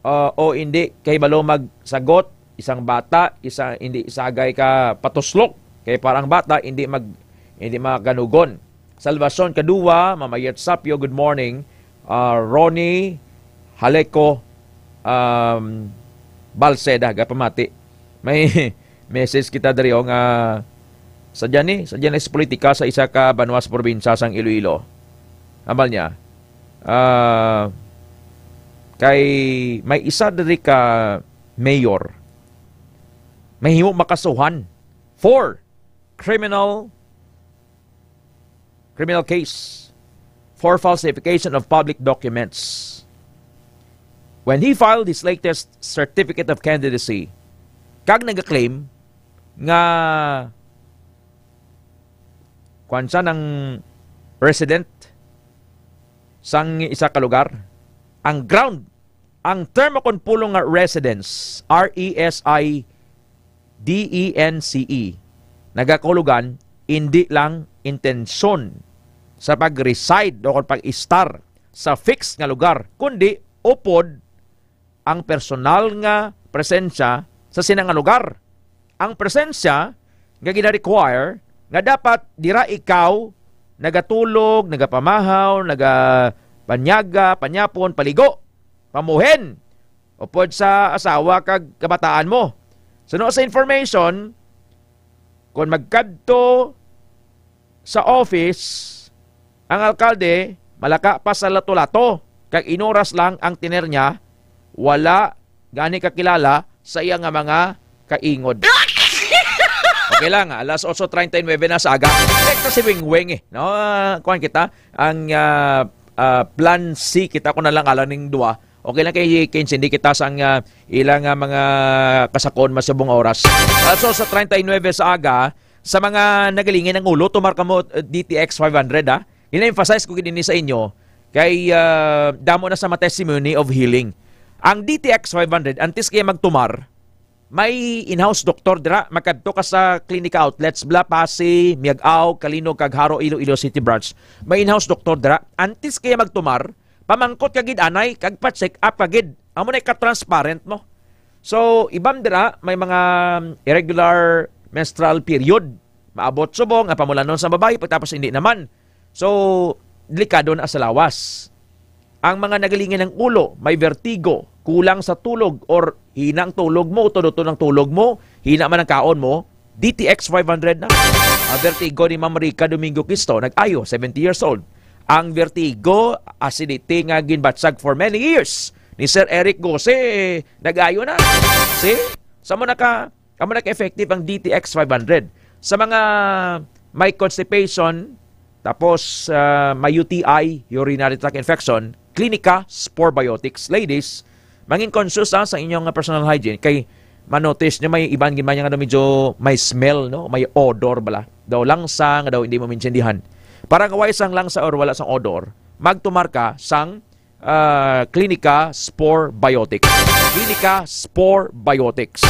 Ah, o hindi kahibalo magsagot, isang bata, isa, hindi sagay ka patuslok. Kay para ang bata, hindi mag-, hindi makanugon. Salvacion. Kaduwa, Mama Yet Sapio, good morning. Ah, Ronnie Haleco, um, Balseda, gapamati. May message kita diri, oh, nga sadya ni, sadya ni sa politika sa isa ka banwa sa probinsya sang Iloilo. Ambal niya, ah, kay may isa diri ka mayor, mahimo makasuhan for criminal, criminal case for falsification of public documents. When he filed his latest certificate of candidacy, kag nag-claim nga kuwan siya ng resident sang isa ka lugar, ang ground, ang term kon pulong nga residence, R E S I D E N C E, nagakahulugan, hindi lang intensyon sa pag-reside o kon pag-istar sa fixed nga lugar, kundi upod ang personal nga presensya sa sina nga lugar. Ang presensya nga gina-require nga dapat dira ikaw nagatulog, nagapamahaw, nagapanyaga, panyapon, paligo, pamuhin, upod sa asawa kag kabataan mo. Suno sa information, kung magkadto sa office, ang alkalde malaka pa sa lato-lato, kag inuras lang ang tener niya, wala gani kakilala sa iya nga mga kaingod. Okay lang, alas otso treinta y nueve na sa aga. Check na si Wing Wing eh. No? Ah, kuwan kita, ang ah, ah, plan C kita ko na lang alang ning dua. Okay lang kay Kins, hindi kita sang ah, ilang ah, mga kasakon masubong oras. Alas otso treinta y nueve sa aga, sa mga nagalingin ang ulo, tumar kamo, uh, D T X five hundred, ha? Ina-emphasize ko gid ini sa inyo kay ah, damo na sa mga testimony of healing. Ang D T X five hundred, antes kaya magtumar, may in-house doctor dira. Magkadto ka sa Klinika Outlets, Bla, Pasi, Miag-ao, Kalinog, kag Jaro, Iloilo City Branch. May in-house doctor dira. Antes kaya magtumar, pamangkot ka gid anay, kag pa-check up ka gid. Amo na ka-transparent mo. So, iban dira, may mga irregular menstrual period. Maabot subong ang pamulanon sa babayi, pagtapos hindi naman. So, delikado na sa lawas. Ang mga nagalingin ang ulo, may vertigo, kulang sa tulog, or hina ang tulog mo, utod-utod ang tulog mo, hina man ang kaon mo, D T X five hundred na. Ang vertigo ni Ma'am Rica Domingo Cristo, nag-ayo, seventy years old. Ang vertigo, acidity nga ginbatsag for many years ni Sir Eric Gose, nag-ayo na. See? Sa mo naka Amo na ka-effective ang D T X five hundred. Sa mga may constipation, tapos ah, may U T I, urinary tract infection, Clinica Spore Biotics. Ladies, mangin conscious, ah, sa inyong personal hygiene. Kay manotice nyo may iban gid man nga daw medyo may smell, no? May odor bala. Daw langsa nga daw hindi mo maintindihan. Para nga way sang langsa or wala sang odor, magtumar ka sang ah, Clinica Spore Biotics. Clinica Spore Biotics.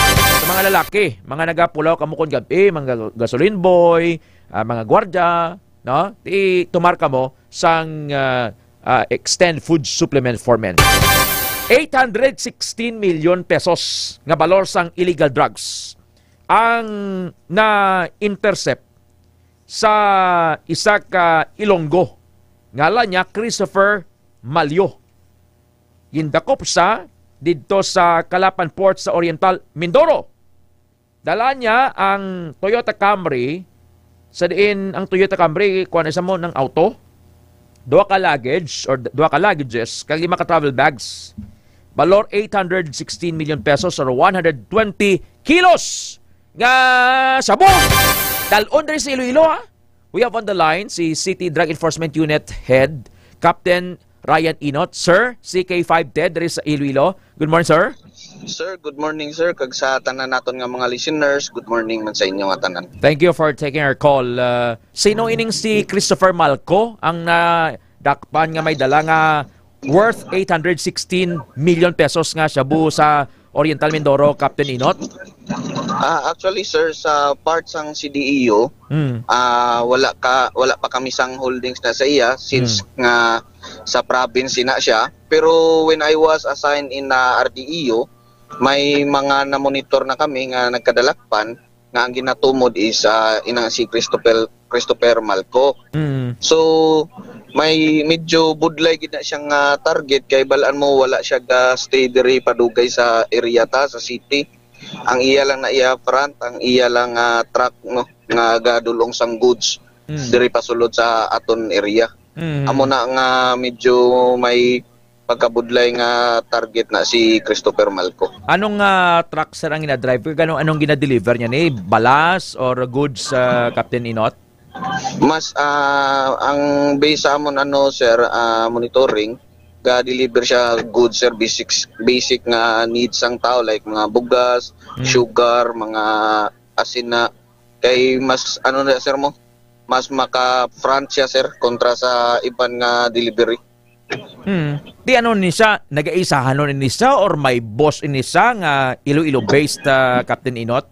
Sa mga lalaki, mga nagapulaw kamo kon gab-i, mga ga-, gasoline boy, ah, mga gwardya, no? Itumar kamo sang ah, ah, Extend Food Supplement for Men. Eight hundred sixteen million pesos nga balor sang illegal drugs ang na-intercept sa isa ka Ilonggo, ngalan niya Christopher Malyo. Gindakop sa didto sa Calapan Port sa Oriental Mindoro. Dala niya ang Toyota Camry, sa diin ang Toyota Camry, kuwan sa mo ng auto, duha ka luggage or duha ka luggages, kag lima ka travel bags. Balor eight hundred sixteen million pesos or one hundred twenty kilos nga shabu. Dalon diri sa Iloilo, ha? We have on the line si City Drug Enforcement Unit Head Captain Ryan Inot. Sir, C K five Ted diri sa Iloilo. Good morning, sir. Sir, good morning, sir. Kag sa tanan naton nga mga listeners, good morning man sa inyo nga tanan. Thank you for taking our call. Uh, sino ining si Christopher Malco, ang nadakpan nga may dala nga worth eight hundred sixteen million pesos nga shabu sa Oriental Mindoro, Captain Inot? Ah, actually, sir, sa part sang C D E U, Hmm. ah, wala ka, wala pa kami sang holdings na sa iya since Hmm. nga sa province na siya. Pero when I was assigned in, ah, R D E U, may mga na-monitor na kami nga nagkadalakpan. nga ang ginatumod is, ah, inang si Christopher, Christopher Malco. Mm. So, may medyo budlay gid na siyang, ah, target kay balaan mo wala siya ga-stay diri padugay sa area ta, sa city. Ang iya lang na iya front, ang iya lang, ah, truck, no, nga gadulong sang goods Mm. diri pasulod sa aton area. Mm. Amo na nga medyo may pagkabudlay nga target na si Christopher Malco. Anong, ah, truck, sir, ang ginadrive? Kag ano, anong ginadeliver niya ni? Balas or goods, ah, Captain Inot? Mas, ah, ang base sa amon, ano, sir, ah, monitoring, ga-deliver siya goods, sir, basics, basic nga needs sang tao, like mga bugas, Mm. sugar, mga asin na. Kay mas, ano na, sir, mo, mas maka-front siya, sir, kontra sa iban nga delivery. Hmm. Di ano ni siya, nagaisahan nun ni siya or may boss ini siya nga Iloilo-based, ah, Captain Inot?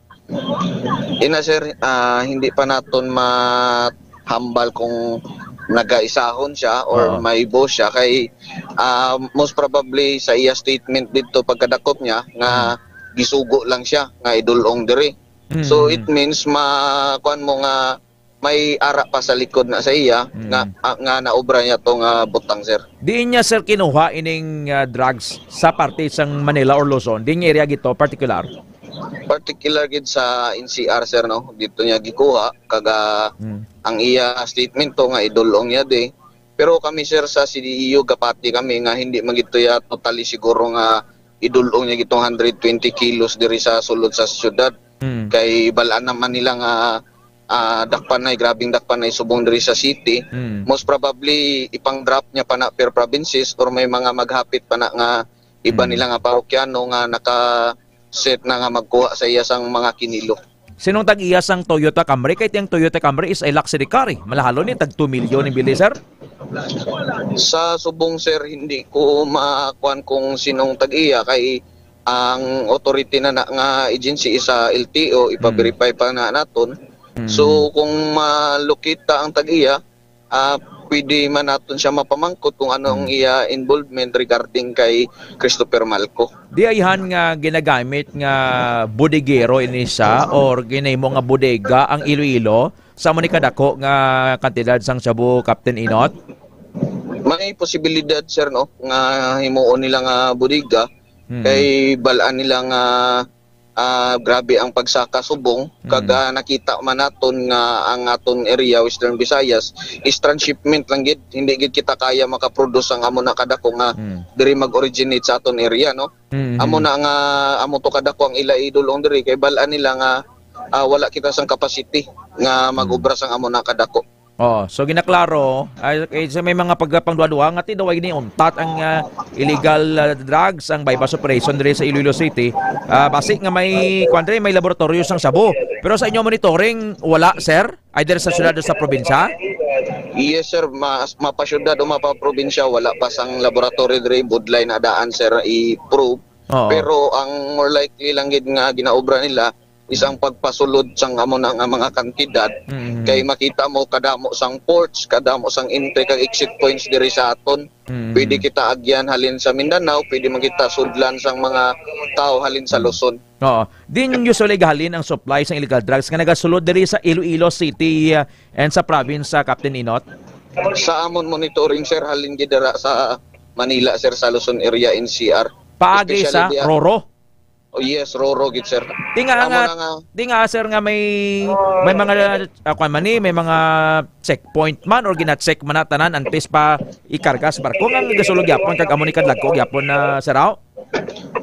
Ina, sir, ah, hindi pa naton mahambal kung nagaisahon siya or Oo. may boss siya kay, ah, most probably sa iya statement dito pagkadakop niya nga Hmm. gisugo lang siya nga idulong diri. So, Mm. it means ma-, kuwan mo nga may ara pa sa likod na sa iya Mm. nga, ah, nga naobra niya to nga butang, sir. Diin niya, sir, kinuha ining, ah, drugs sa parte sang Manila or Luzon? Diin niya area gito, particular? Particular gid sa N C R, sir, no? Dito niya gikuha, kaga Mm. ang iya statement to nga idulong niya di. Pero kami, sir, sa C D E U, gapati kami nga hindi man gid to ya totally siguro nga idulong niya gitong hundred twenty kilos diri sa sulod sa syudad. Mm. Kay balaan naman nila nga, ah, dakpan na, grabing dakpan na subong diri sa city. Mm. Most probably, ipang-drop niya pa na per provinces or may mga maghapit pa na nga iba Mm. nila nga parokyano nga naka-set na nga magkuha sa iya sang mga kinilo. Sinong tag-iya sang Toyota Camry? Kay tiyang Toyota Camry is a luxury car, eh. Malahalon ni, tag two million ni bili, sir. Sa subong, sir, hindi ko makuan kung sinong tag-iya kay ang authority na, na nga agency is sa L T O, ipa-verify Mm. pa na naton. Mm. So, kung malukita ang tag-iya, ah, pwede man naton siya mapamangkot kung ano ang Hmm. iya involvement regarding kay Christopher Malco. Di ayhan nga ginagamit nga bodegero ini siya or ginahimo nga bodega ang Iloilo sa amo ni kadako nga kantidad sang shabu, Captain Inot? May posibilidad, sir, no, nga himuon nila nga bodega Hmm. kay balaan nila nga ah, grabe ang pagsaka subong, kag, Mm. ah, nakita man naton nga ang aton area, Western Visayas, is transshipment lang gid. Hindi gid kita kaya makaproduce ang amo na kadako nga Mm. diri mag-originate sa aton area, no? Mm. Amo na nga, amo to kadako ang ila idulong diri, kay bal-an nila nga, ah, wala kita sang capacity nga mag-obra sang amo na kadako. Oh, so ginaklaro, ay, eh, sa may mga pagpangduha-duha nga ti daw ay giniuntat ang, ah, illegal, ah, drugs, ang buy-bust operation diri sa Iloilo City. Ah, basi nga may, kwan diri, may laboratorio sang shabu. Pero sa inyo monitoring, wala, sir? Either sa syudad o sa probinsya? Yes, sir. Mas, mapasyudad o mapaprobinsya, wala pa sang laboratory diri, budlay na daan, sir, i-prove. Oo. Pero ang more likely lang gid nga ginaobra nila, is ang pagpasulod sang amo na nga mga kantidad. Mm. Kay makita mo kadamo sang ports, kadamo sang entry kag exit points diri sa aton. Mm. Pwede kita agyan halin sa Mindanao, pwede man kita sudlan sang mga tao halin sa Mm. Luzon. Oo. Din usually gahalin ang supply sang illegal drugs nga nagasulod diri sa Iloilo City, uh, and sa province, uh, Captain Inot? Sa amon monitoring, sir, halin gid dira sa Manila, sir, sa Luzon area N C R. Paagi Especially sa diha Roro? Oh, yes, Roro gid, sir. Di nga, Amo nga, na nga. Di nga, sir, nga may, may mga, ah, kwan man ni, may mga checkpoint man or gina-check man na tanan antes pa ikarga sa barko nga gasulod gyapon kag amo ni kadlagko gyapon na, sir, aw?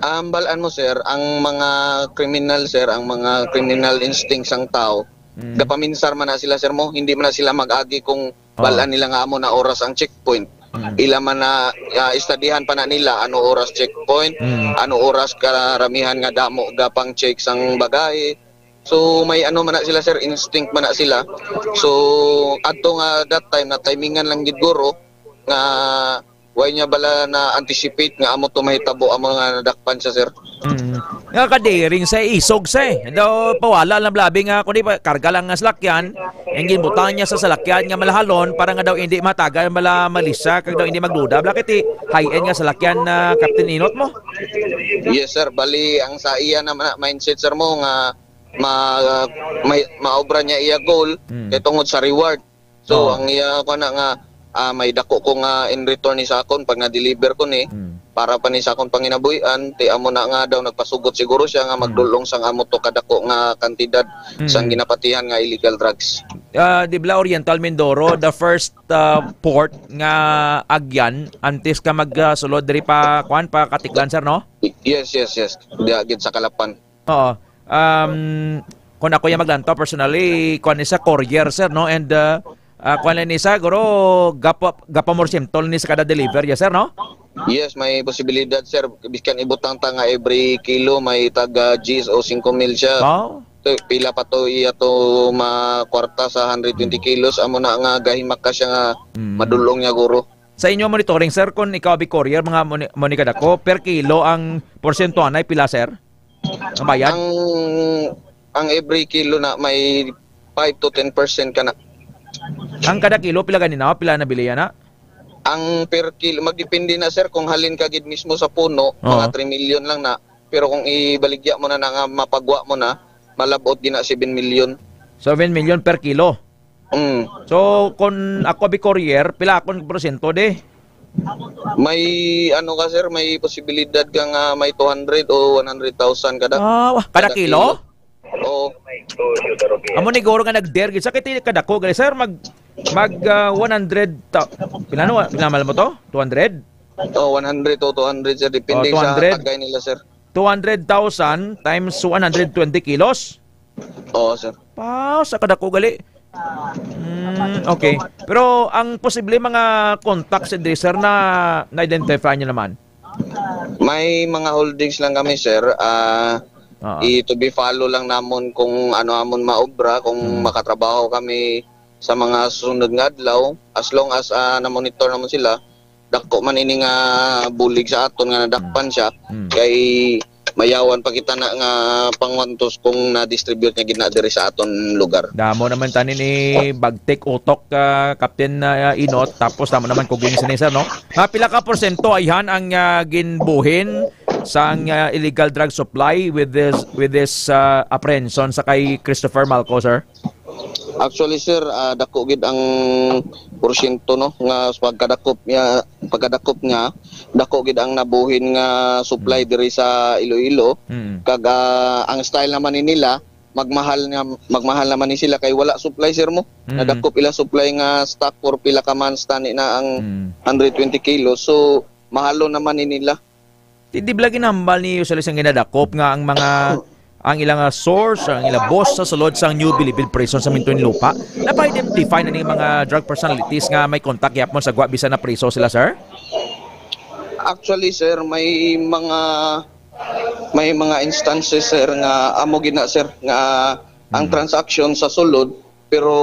Ang balaan mo, sir, ang mga kriminal, sir, ang mga criminal instincts ang tao, Mm. gapaminsar man na sila, sir, mo. Hindi man na sila mag-agi kung Oh. Bal-an nila nga amo na oras ang checkpoint. Mm. Ila man na, ah, istadihan pa na nila ano oras checkpoint, Mm. ano oras karamihan nga damo gapang check sang bagay. So, may ano man na sila, sir, instinct man na sila. So, adto nga that time, na timingan lang gid guro nga way niya bala na anticipate nga amo to mahitabo, amo nga nadakpan siya, sir. Mm. Nga kadiring sa isog sa eh. Daw pawala lang labi nga kundi pa karga lang nga salakyan. Ang ginbutang niya sa salakyan nga malahalon para nga daw hindi matagal mala malisa kag daw hindi magduda. Bakit eh, high-end nga salakyan na Captain Inot mo? Yes, sir. Bali, ang sa iya naman na mindset, sir, mo nga ma may maobra niya iya goal. Mm. Kay tungod sa reward. So, Oo. ang iya ko na nga, ah, may dako ko nga in return ni sa akon pag na-deliver ko ni, Mm. para pa ni sa akon panginabuhian, ti amo na nga daw nagpasugot siguro siya nga Mm. magdulong sang amo to kadako nga kantidad Mm. sang ginapatihan nga illegal drugs. Ah, di bala Oriental Mindoro, the first, ah, port nga agyan antes ka mag, ah, sulod diri pa, kuan, pa Katiklan, sir, no? Y-, yes, yes, yes. Diya gid sa Calapan. Oo. Um, kung ako yung maglantaw personally, kuan ni sa courier, sir, no? And, uh, uh, kuan ni sa, guro, gapa, gapa more simple ni sa kada deliver, yes, sir, no? Yes, may posibilidad, sir. Biskan ibutang ta nga every kilo may taga diyes o singko mil siya. Wow. So, pila pa to iya to makwarta sa hundred twenty kilos? Amo na nga gahimak ka siya nga Mm. madulong niya, guro. Sa inyo monitoring, sir, kung ikaw abi courier, mga moni-, moni kadako, per kilo ang porsyento anay, pila, sir? Ang bayad? Ang, ang every kilo na may five to ten percent ka na. Ang kada kilo, pila ganina? Pila nabili yan, ha? Ang per kilo, magdepende na, sir, kung halin ka gid mismo sa puno, Oo. mga three million lang na. Pero kung ibaligya mo na, na nga mapagwa mo na, malabot gina seven million. Seven million per kilo? Mm. So, kung ako bi courier, pila akong porsyento di? May ano ka, sir, may posibilidad ka nga may two hundred o one hundred thousand kada. Ah, wa-, kada Kada kilo? kilo. Oo. Amo ni guro nga nag-dare gid sa kay ti kadako gali, sir, mag, mag, ah, one hundred ta-, pila no? Pila mal mo to? Two hundred? Oh, one hundred to two hundred, sir, depende Oh, sa two hundred. Tagay nila, sir. Two hundred thousand times one hundred twenty kilos? Oo, sir. Pa, sa kadako gali. Mm, okay. Pero ang posible mga contacts diri, sir, na na-identify niyo naman? May mga holdings lang kami, sir. Ah, Oo. i-, to be follow lang namon kung ano amon maobra, kung Mm. makatrabaho kami sa mga sunod nga adlaw. As long as, ah, na-monitor namon sila, dako man ini nga bulig sa aton nga nadakpan siya, Mm. kay mayawan pa kita na nga pangwantos kung na-distribute niya gid na diri sa aton lugar. Damo naman tani ni bagtik utok, ah, Captain, ah, Inot, tapos damo naman kuging sini, sir, no? Nga pila ka porsyento ayhan ang, ah, ginbuhin sang, ah, illegal drug supply with this, with this, ah, apprehension sa kay Christopher Malco, sir? Actually, sir, ah, dako gid ang porsyento, no, nga pagkadakop niya, pagkadakop niya, dako gid ang nabuhin nga supply Mm. diri sa Iloilo. Mm. Kag, ah, ang style naman ni nila, magmahal nga, magmahal naman ni sila kay wala supply, sir, mo. Mm. Nadakop ila supply nga stock for pila ka months tani na ang Mm. hundred twenty kilos. So, mahalo naman ni nila. Di, di bala ginhambal ni Usalis ang ginadakop nga ang mga, ang ilang, ah, source, ang ilang boss sa sulod sang New Bilibid Prison sa Muntinlupa, napa-identify na ning mga drug personalities nga may contact gyapon sa gwa bisan na priso sila, sir? Actually, sir, may mga, may mga instances, sir, nga amo gid na, sir, nga ang Mm. transaction sa sulod pero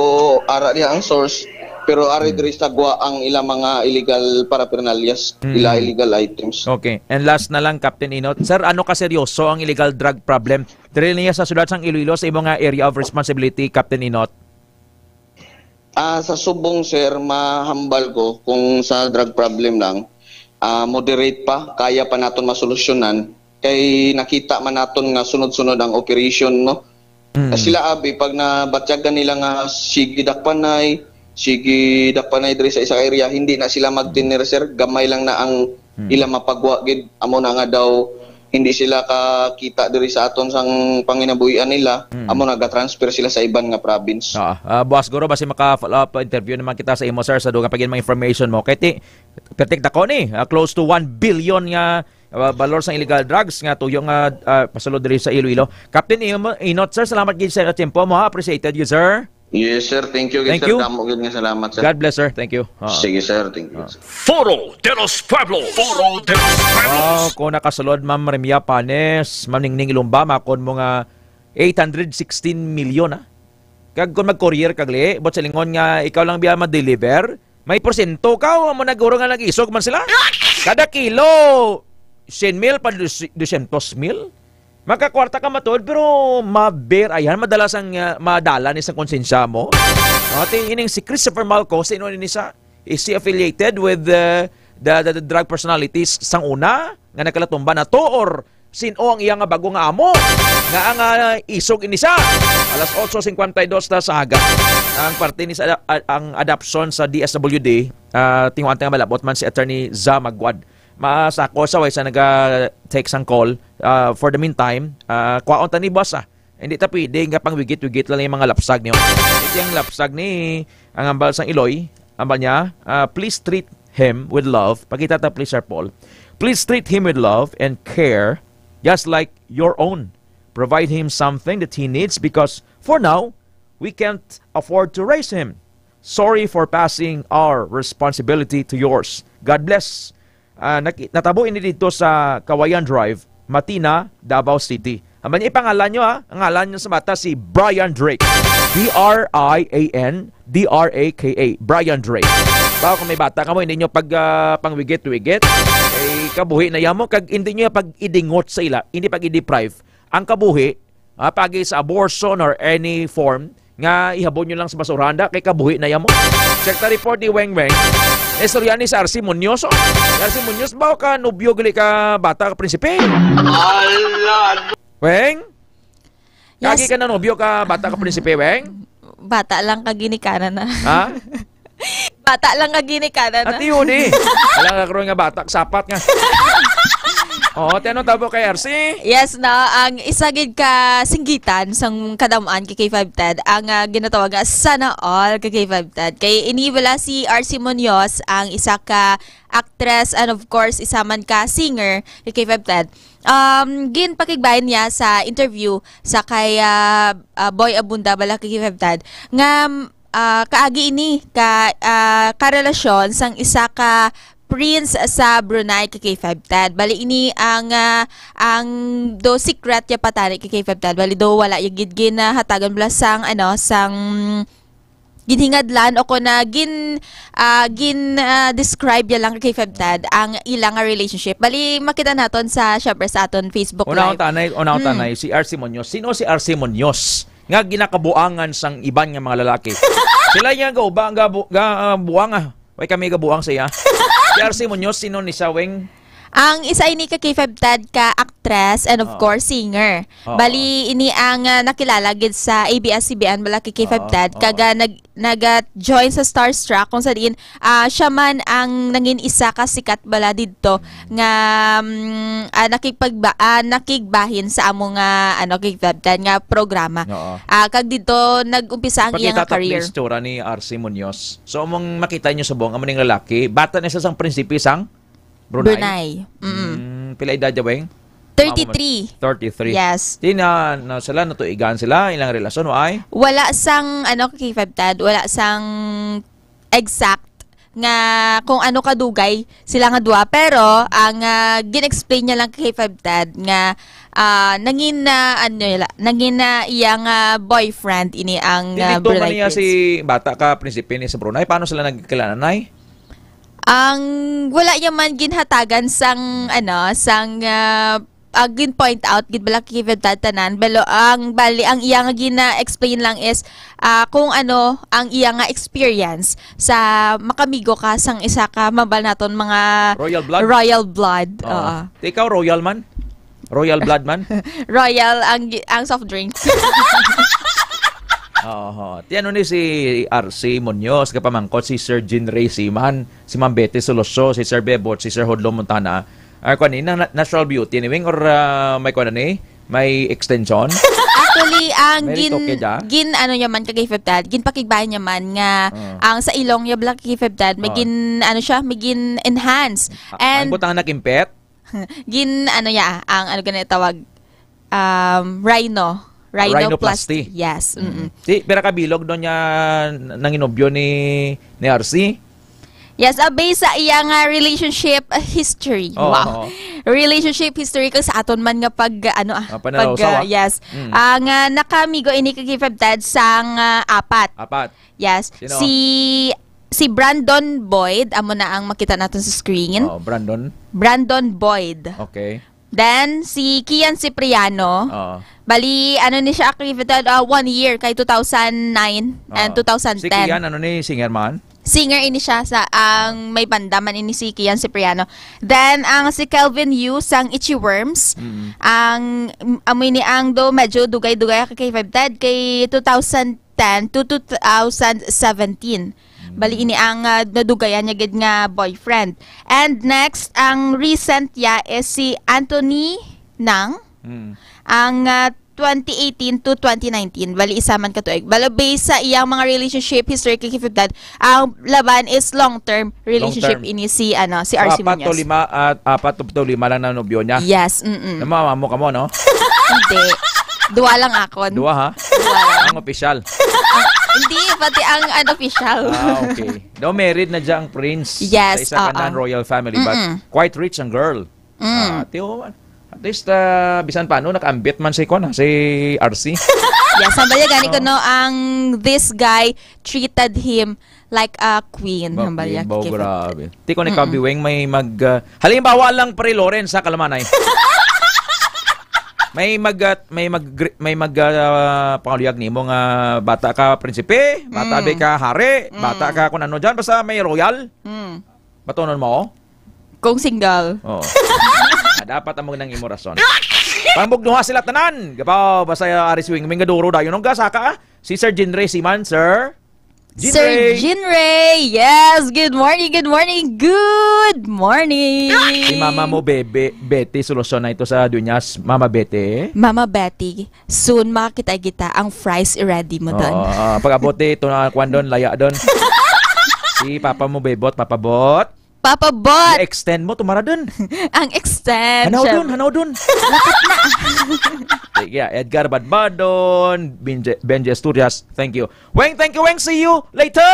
ara diha ang source, pero ari Mm. diri sa gwa ang ila mga illegal paraphernalias, Mm. ila illegal items. Okay. And last na lang, Captain Inot. Sir, ano kaseryoso ang illegal drug problem diri niya sa siyudad sang Iloilo sa imo nga area of responsibility, Captain Inot? Ah, sa subong, sir, mahambal ko kung sa drug problem lang, ah, moderate pa, kaya pa naton masolusyonan. Kay nakita man naton nga sunod-sunod ang operation, no? Mm. Sila abi, pag nabatyagan nila nga sige dakpanay, sige dakpanay diri sa isa ka area, hindi na sila magtinir, sir. Gamay lang na ang Mm. ila mapagwa gid. Amo na nga daw, hindi sila kakita diri sa aton sang panginabuhian nila. Mm. Amo na, ga-transfer sila sa iban nga province. Ah, ah, buwas guro, basi maka-follow up interview naman kita sa imo, sir, sa dugang pa gid mga information mo. Kay ti-, pertik dako ni, ah, close to one billion nga, ah, balor sang illegal drugs nga tuyo nga, ah, pasulod diri sa Iloilo. Captain Imo-, Inot, sir, salamat gid sa tiyempo mo, ha? Appreciated you, sir. Yes, sir. Thank you, Thank sir. you. Damo gid nga salamat, sir. God bless, sir. Thank you. Oo. Sige, sir. Thank you, Oo. sir. Foro de los Pueblos. Foro de los Pueblos. Wow, kung nakasulod, Ma'am Remia Panes, Ma'am Ningning Ilumba, makon mo nga eight hundred sixteen million, ah. Kag kung mag-courier kag li, but sa lingon nga ikaw lang biya ma-deliver, may porsyento ka o amo na guro nga nag-isog man sila? Kada kilo, cien mil pa dus-, dosyentos mil? Makakwarta ka matuod, pero maber, ayan, madala sang, ah, madala ni sang konsensya mo. Ati ining si Christopher Malco, sino ni sa? Is he affiliated with, uh, the, the, the drug personalities sang una nga nagkalatumba na to, or Sin-o ang iya nga bago nga amo? Nga ang, ah, isog ini siya. Alas otso cincuenta y dos na sa aga. Ang parte ni sa, a-, ang adoption sa D S W D, ah, tinguhan ta nga malabot man si Attorney Za Magwad. Masako sa way sa naga-text ang call. Ah, for the meantime, ah, kwaon ta ni boss, ah. Hindi ta pwede nga pangwigit-wigit lang yung mga lapsag niyo. Ito yung lapsag ni ang ambal sang Iloy. Ambal niya, ah, "Please treat him with love." Pakita ta, please, Sir Paul. "Please treat him with love and care, just like your own. Provide him something that he needs because for now, we can't afford to raise him. Sorry for passing our responsibility to yours. God bless." Ah, naki-, natabo ini dito sa Kawayan Drive, Matina, Davao City. Ang ipangalan nyo, ha? Ang ngalan nyo sa bata, si Brian Drake. B R I A N D R A K A. Brian Drake. Baka kung may bata ka mo, hindi nyo pag, ah, pangwigit-wigit. Eh, kabuhi na yan mo. Kag hindi nyo pag-idingot sa ila, hindi pag-i-deprive. Ang kabuhi, ah, pagi sa abortion or any form, nga ihabon nyo lang sa basurahan, da, kay kabuhi na yan mo. Check the report ni Weng Weng. Istorya ni si R C Munoz, oh. Si R C Munoz, ba ka nobyo gali ka bata ka prinsipe? Ala! Weng? Yes. Kagi ka na nobyo ka bata ka prinsipe, Weng? Bata lang ka ginikanan na. Ha? Bata lang ka ginikanan na. Ati yun eh. Alam ka karon nga bata, sapat nga. Oo, ti ano tabo kay R C? Yes, na ang isa gid ka singgitan sang kadam-an kay K five Ted, ang, ah, ginatawag nga sana all kay K five Ted. Kay ini bala si R C Munoz, ang isa ka actress and of course isa man ka singer kay K five Ted. Um, ginpakigbayan niya sa interview sa kay, ah, ah, Boy Abunda bala kay K five Ted nga ah, kaagi ini ka, ah, karelasyon sang isa ka prince sa Brunei kay K five Ted. Bali ini ang, ah, ang do secret ya patani kay K five Ted. Bali do wala ya gid ginahatagan bala sang, ano, sang ginhingadlan o kon na gin, ah, gin, ah, describe ya lang kay K five Ted ang ila nga relationship. Bali makita naton sa, syempre, sa aton Facebook Live. Una akong tanay, una akong tanay, si R C Munoz. Sino si R C Munoz? Nga ginakabuangan sang iban nga mga lalaki. Sila niya ga-, ga-, ga-, ah, buang, ah. Way kami gabuang sa iya. Si R C Munoz, sino ni siya, Weng? Ang isa ini ka K five Ted ka actress and of Oo. course singer. Oo. Bali, ini ang, ah, nakilala gid sa A B S C B N bala kay K five Ted. Oo, oo. Kag, ah, nag-, nag-join sa Starstruck kung sa diin, ah, siya man ang nangin isa ka sikat bala didto nga, mm, ah, nakigpagba-, ah, nakigbahin sa amo nga, ano, K five Ted nga programa. Oo. Ah, kag didto nag-umpisa ang iya Pakita nga ta, career. Please, tsura ni R C Munoz. So, among makita nyo subong, amo ning lalaki, bata na siya sang prinsipe sang Brunei. Brunei. Mm-mm. Mm, pila edad niya, Weng? Thirty-three. Thirty-three. Yes. Di na, na sila, natuigan sila, ilang relasyon, wa ay? Wala sang, ano, K five Ted, wala sang exact nga kung ano kadugay sila nga duha. Pero ang, ah, gin-explain niya lang kay K five Ted nga, ah, nangin, ah, ano la-, nangin na iya nga boyfriend ini ang, Di ah, dito man Brunei niya prince. Si bata ka prinsipe ni sa Brunei. Paano sila nagkilala, Nay? Ang wala niya man ginhatagan sang, ano, sang, ah, ah, gin-point out gid bala kay K five Ted tanan, pero ang bali, ang iya nga gina-explain lang is, ah, kung ano ang iya nga experience sa makamigo ka sang isa ka mabal naton mga Royal blood? Royal blood. Oo. Oo. Ikaw, royal man? Royal blood man? Royal ang gi-, ang soft drinks. Oo. Ti ano ni si R C Munoz, kapamangkot si Sir Jean Ray Siman, si Ma'am Betty Soloso, si Sir Bebot, si Sir Hodlo Montana, Ay, kuwan, ina, na-, natural beauty ni Weng or, ah, may kuwan ni? May extension? Actually, ang May gin-, retoke dya? gin-, ano niya man, kay K five Ted, ginpakigbayan niya man nga Ah. ang sa ilong niya, black kay K five Ted, may Ah. gin-, ano siya, may gin-enhance. Ah, And ang butang nakimpet? gin-, ano niya, ang ano gani tawag, um, rhino. Rhinoplasty. Rhinoplasty. Yes, Mm. mm-mm. Si, pira ka bilog doon niya nanginubyo ni, ni R C? Yes, ah, based sa iya nga relationship, ah, history. Oo, Wow. oo. Relationship history kag sa aton man nga pag, ano, ah, Ah, pananaw, pag, ah, sawa? yes. Mm. Ah, nga nakamigo ini kay K five Ted sang, ah, apat. Apat. Yes. Sino? Si, si Brandon Boyd, amo na ang makita naton sa screen. Oo, Brandon. Brandon Boyd. Okay. Then, si Kian Cipriano. Oo. Bali, ano ni siya, active, uh, one year, kay two thousand nine and Oo. two thousand ten. Si Kian, ano ni, singer man? Singer ini siya sa, ang may banda man ini si Kian Cipriano. Then, ang si Kelvin Yu sang Itchy Worms. Mm. Ang, am-, amo ini ang do medyo dugay-dugay ka kay Five Ted kay two thousand ten to two thousand seventeen. Mm. Bali ini ang, ah, nadugayan niya gid nga boyfriend. And next, ang recent ya is si Anthony Nang. Mm. Ang, ah, twenty eighteen to twenty nineteen. Bali, isa man ka tuig. Bali, based sa iyang mga relationship history kay Kififdad, ang laban is long-term relationship Long-term. ini si, ano, si So, R C apat to Muñoz. lima at apat to lima lang na nobyo niya. Yes, mm-mm. Namamamo ka mo, no? Hindi. Duwa lang akon. Duwa, ha? Duwa lang. Ang opisyal. Ang, hindi, pati ang unofficial. Ah, okay. Daw married na dyan ang prince Yes, sa isa ka oo. non-royal family, but Mm-mm. quite rich ang girl. Mm. Ah, tiyo, at least, ah, bisan paano, nakaambit man si Kwan, ah, si R C. Yes, ang baya gani ko, Oh. no, ang this guy treated him like a queen. Ba, Ang baya yun, ba, kay grabe. Ti ko ni Mm-mm. Kabiweng, may mag, ah, halimbawa lang, pre Lawrence, sa Kalamanay. May mag, ah, may mag, may mag, ah, pangaluyag nimo nga bata ka prinsipe, bata Mm. be ka hari, bata Mm. ka kung ano dyan, basta may royal. Mm. Batonon mo? Kung single. Oo. Ah, dapat amo nang imo rason. Pambugnuha sila tanan. Gabaw, basta, ah, Ari Swing, may ngaduro dayon. Nung gasa ka, ah? Si Sir Jinray Siman, Sir? Sir Jinray. Jinray, yes! Good morning, good morning, good morning! Si mama mo, Bebe, Betty, solusyon na ito sa Dueñas. Mama Betty? Mama Betty, soon makakita kita ang fries ready mo doon. Oo, ah, pag-abot eh, ito na, kwan doon, laya doon. Si papa mo, Bebot, Papa Bot. Papa Bot! I-extend mo, tumara dun. Ang extend, Hanaw syem- dun, hanaw dun. Lakat na. Sige, Edgar Badbadon, Benje, Benje Asturias, thank you. Weng, thank you, Weng. See you later.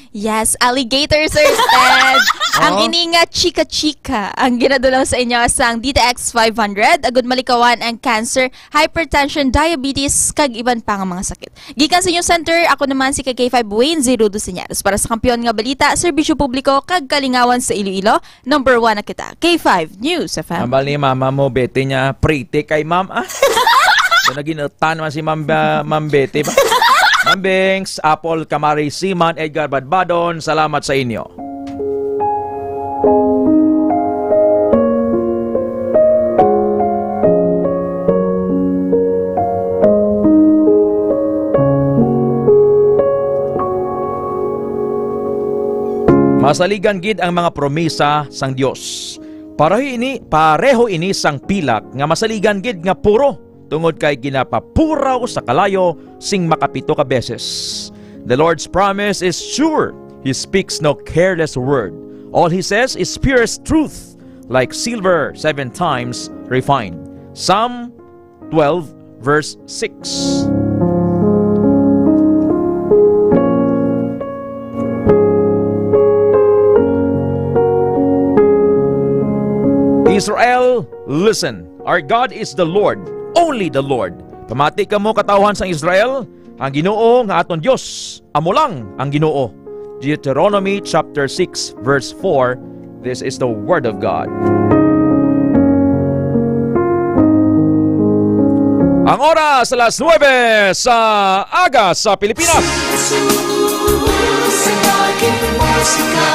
Yes, alligator, Sir Ted. Ang Oh. ini nga chika-chika, ang ginadulaw sa inyo sang D T X five hundred, agud malikawan ang cancer, hypertension, diabetes, kag iban pa nga mga sakit. Gikan sa inyong center, ako naman si K K five Wayne Zerudo Señales. Para sa Kampiyon nga Balita, Serbisyo Publiko, kag Kalingawan sa Iloilo, number one na kita. K five News F M. Ambal ni mama mo, Betty niya, pretty kay ma'am, ah. So, naginutan naman si Ma'am, ah, Ma'am Betty ba? Ma'am Bings, Apple, Kamari, Siman, Edgar Badbadon, salamat sa inyo. Masaligan gid ang mga promesa sang Dios. Pareho ini, pareho ini sang pilak nga masaligan gid nga puro, tungod kay ginapapuraw sa kalayo sing makapito ka beses. The Lord's promise is sure. He speaks no careless word. All he says is purest truth, like silver seven times refined. Psalm twelve, verse six. Israel, listen. Our God is the Lord, only the Lord. Pamati kamo, katawhan sang Israel, ang Ginoo nga aton Dios, amo lang ang Ginoo. Deuteronomy chapter six, verse four. This is the word of God. Ang oras, alas nuebe sa aga sa Pilipinas. Sa aking musika,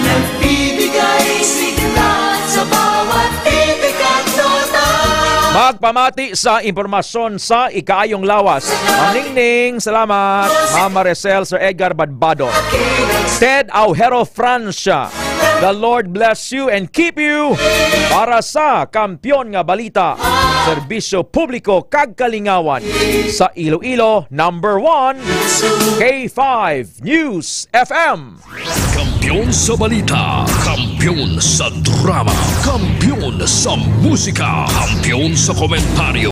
nagbibigay sigla sa bawat titik at nota. Magpamati sa impormasyon sa ikaayong lawas. Ma'am Ningning, salamat. Ma'am Maricel, Sir Edgar Badbado. Ted Aujero Francia, the Lord bless you and keep you. Para sa Kampiyon nga Balita, Serbisyo Publiko kag Kalingawan sa Iloilo, number one, K five News F M. Kampiyon sa balita, kampiyon sa drama, kampiyon sa musika, kampiyon sa komentaryo.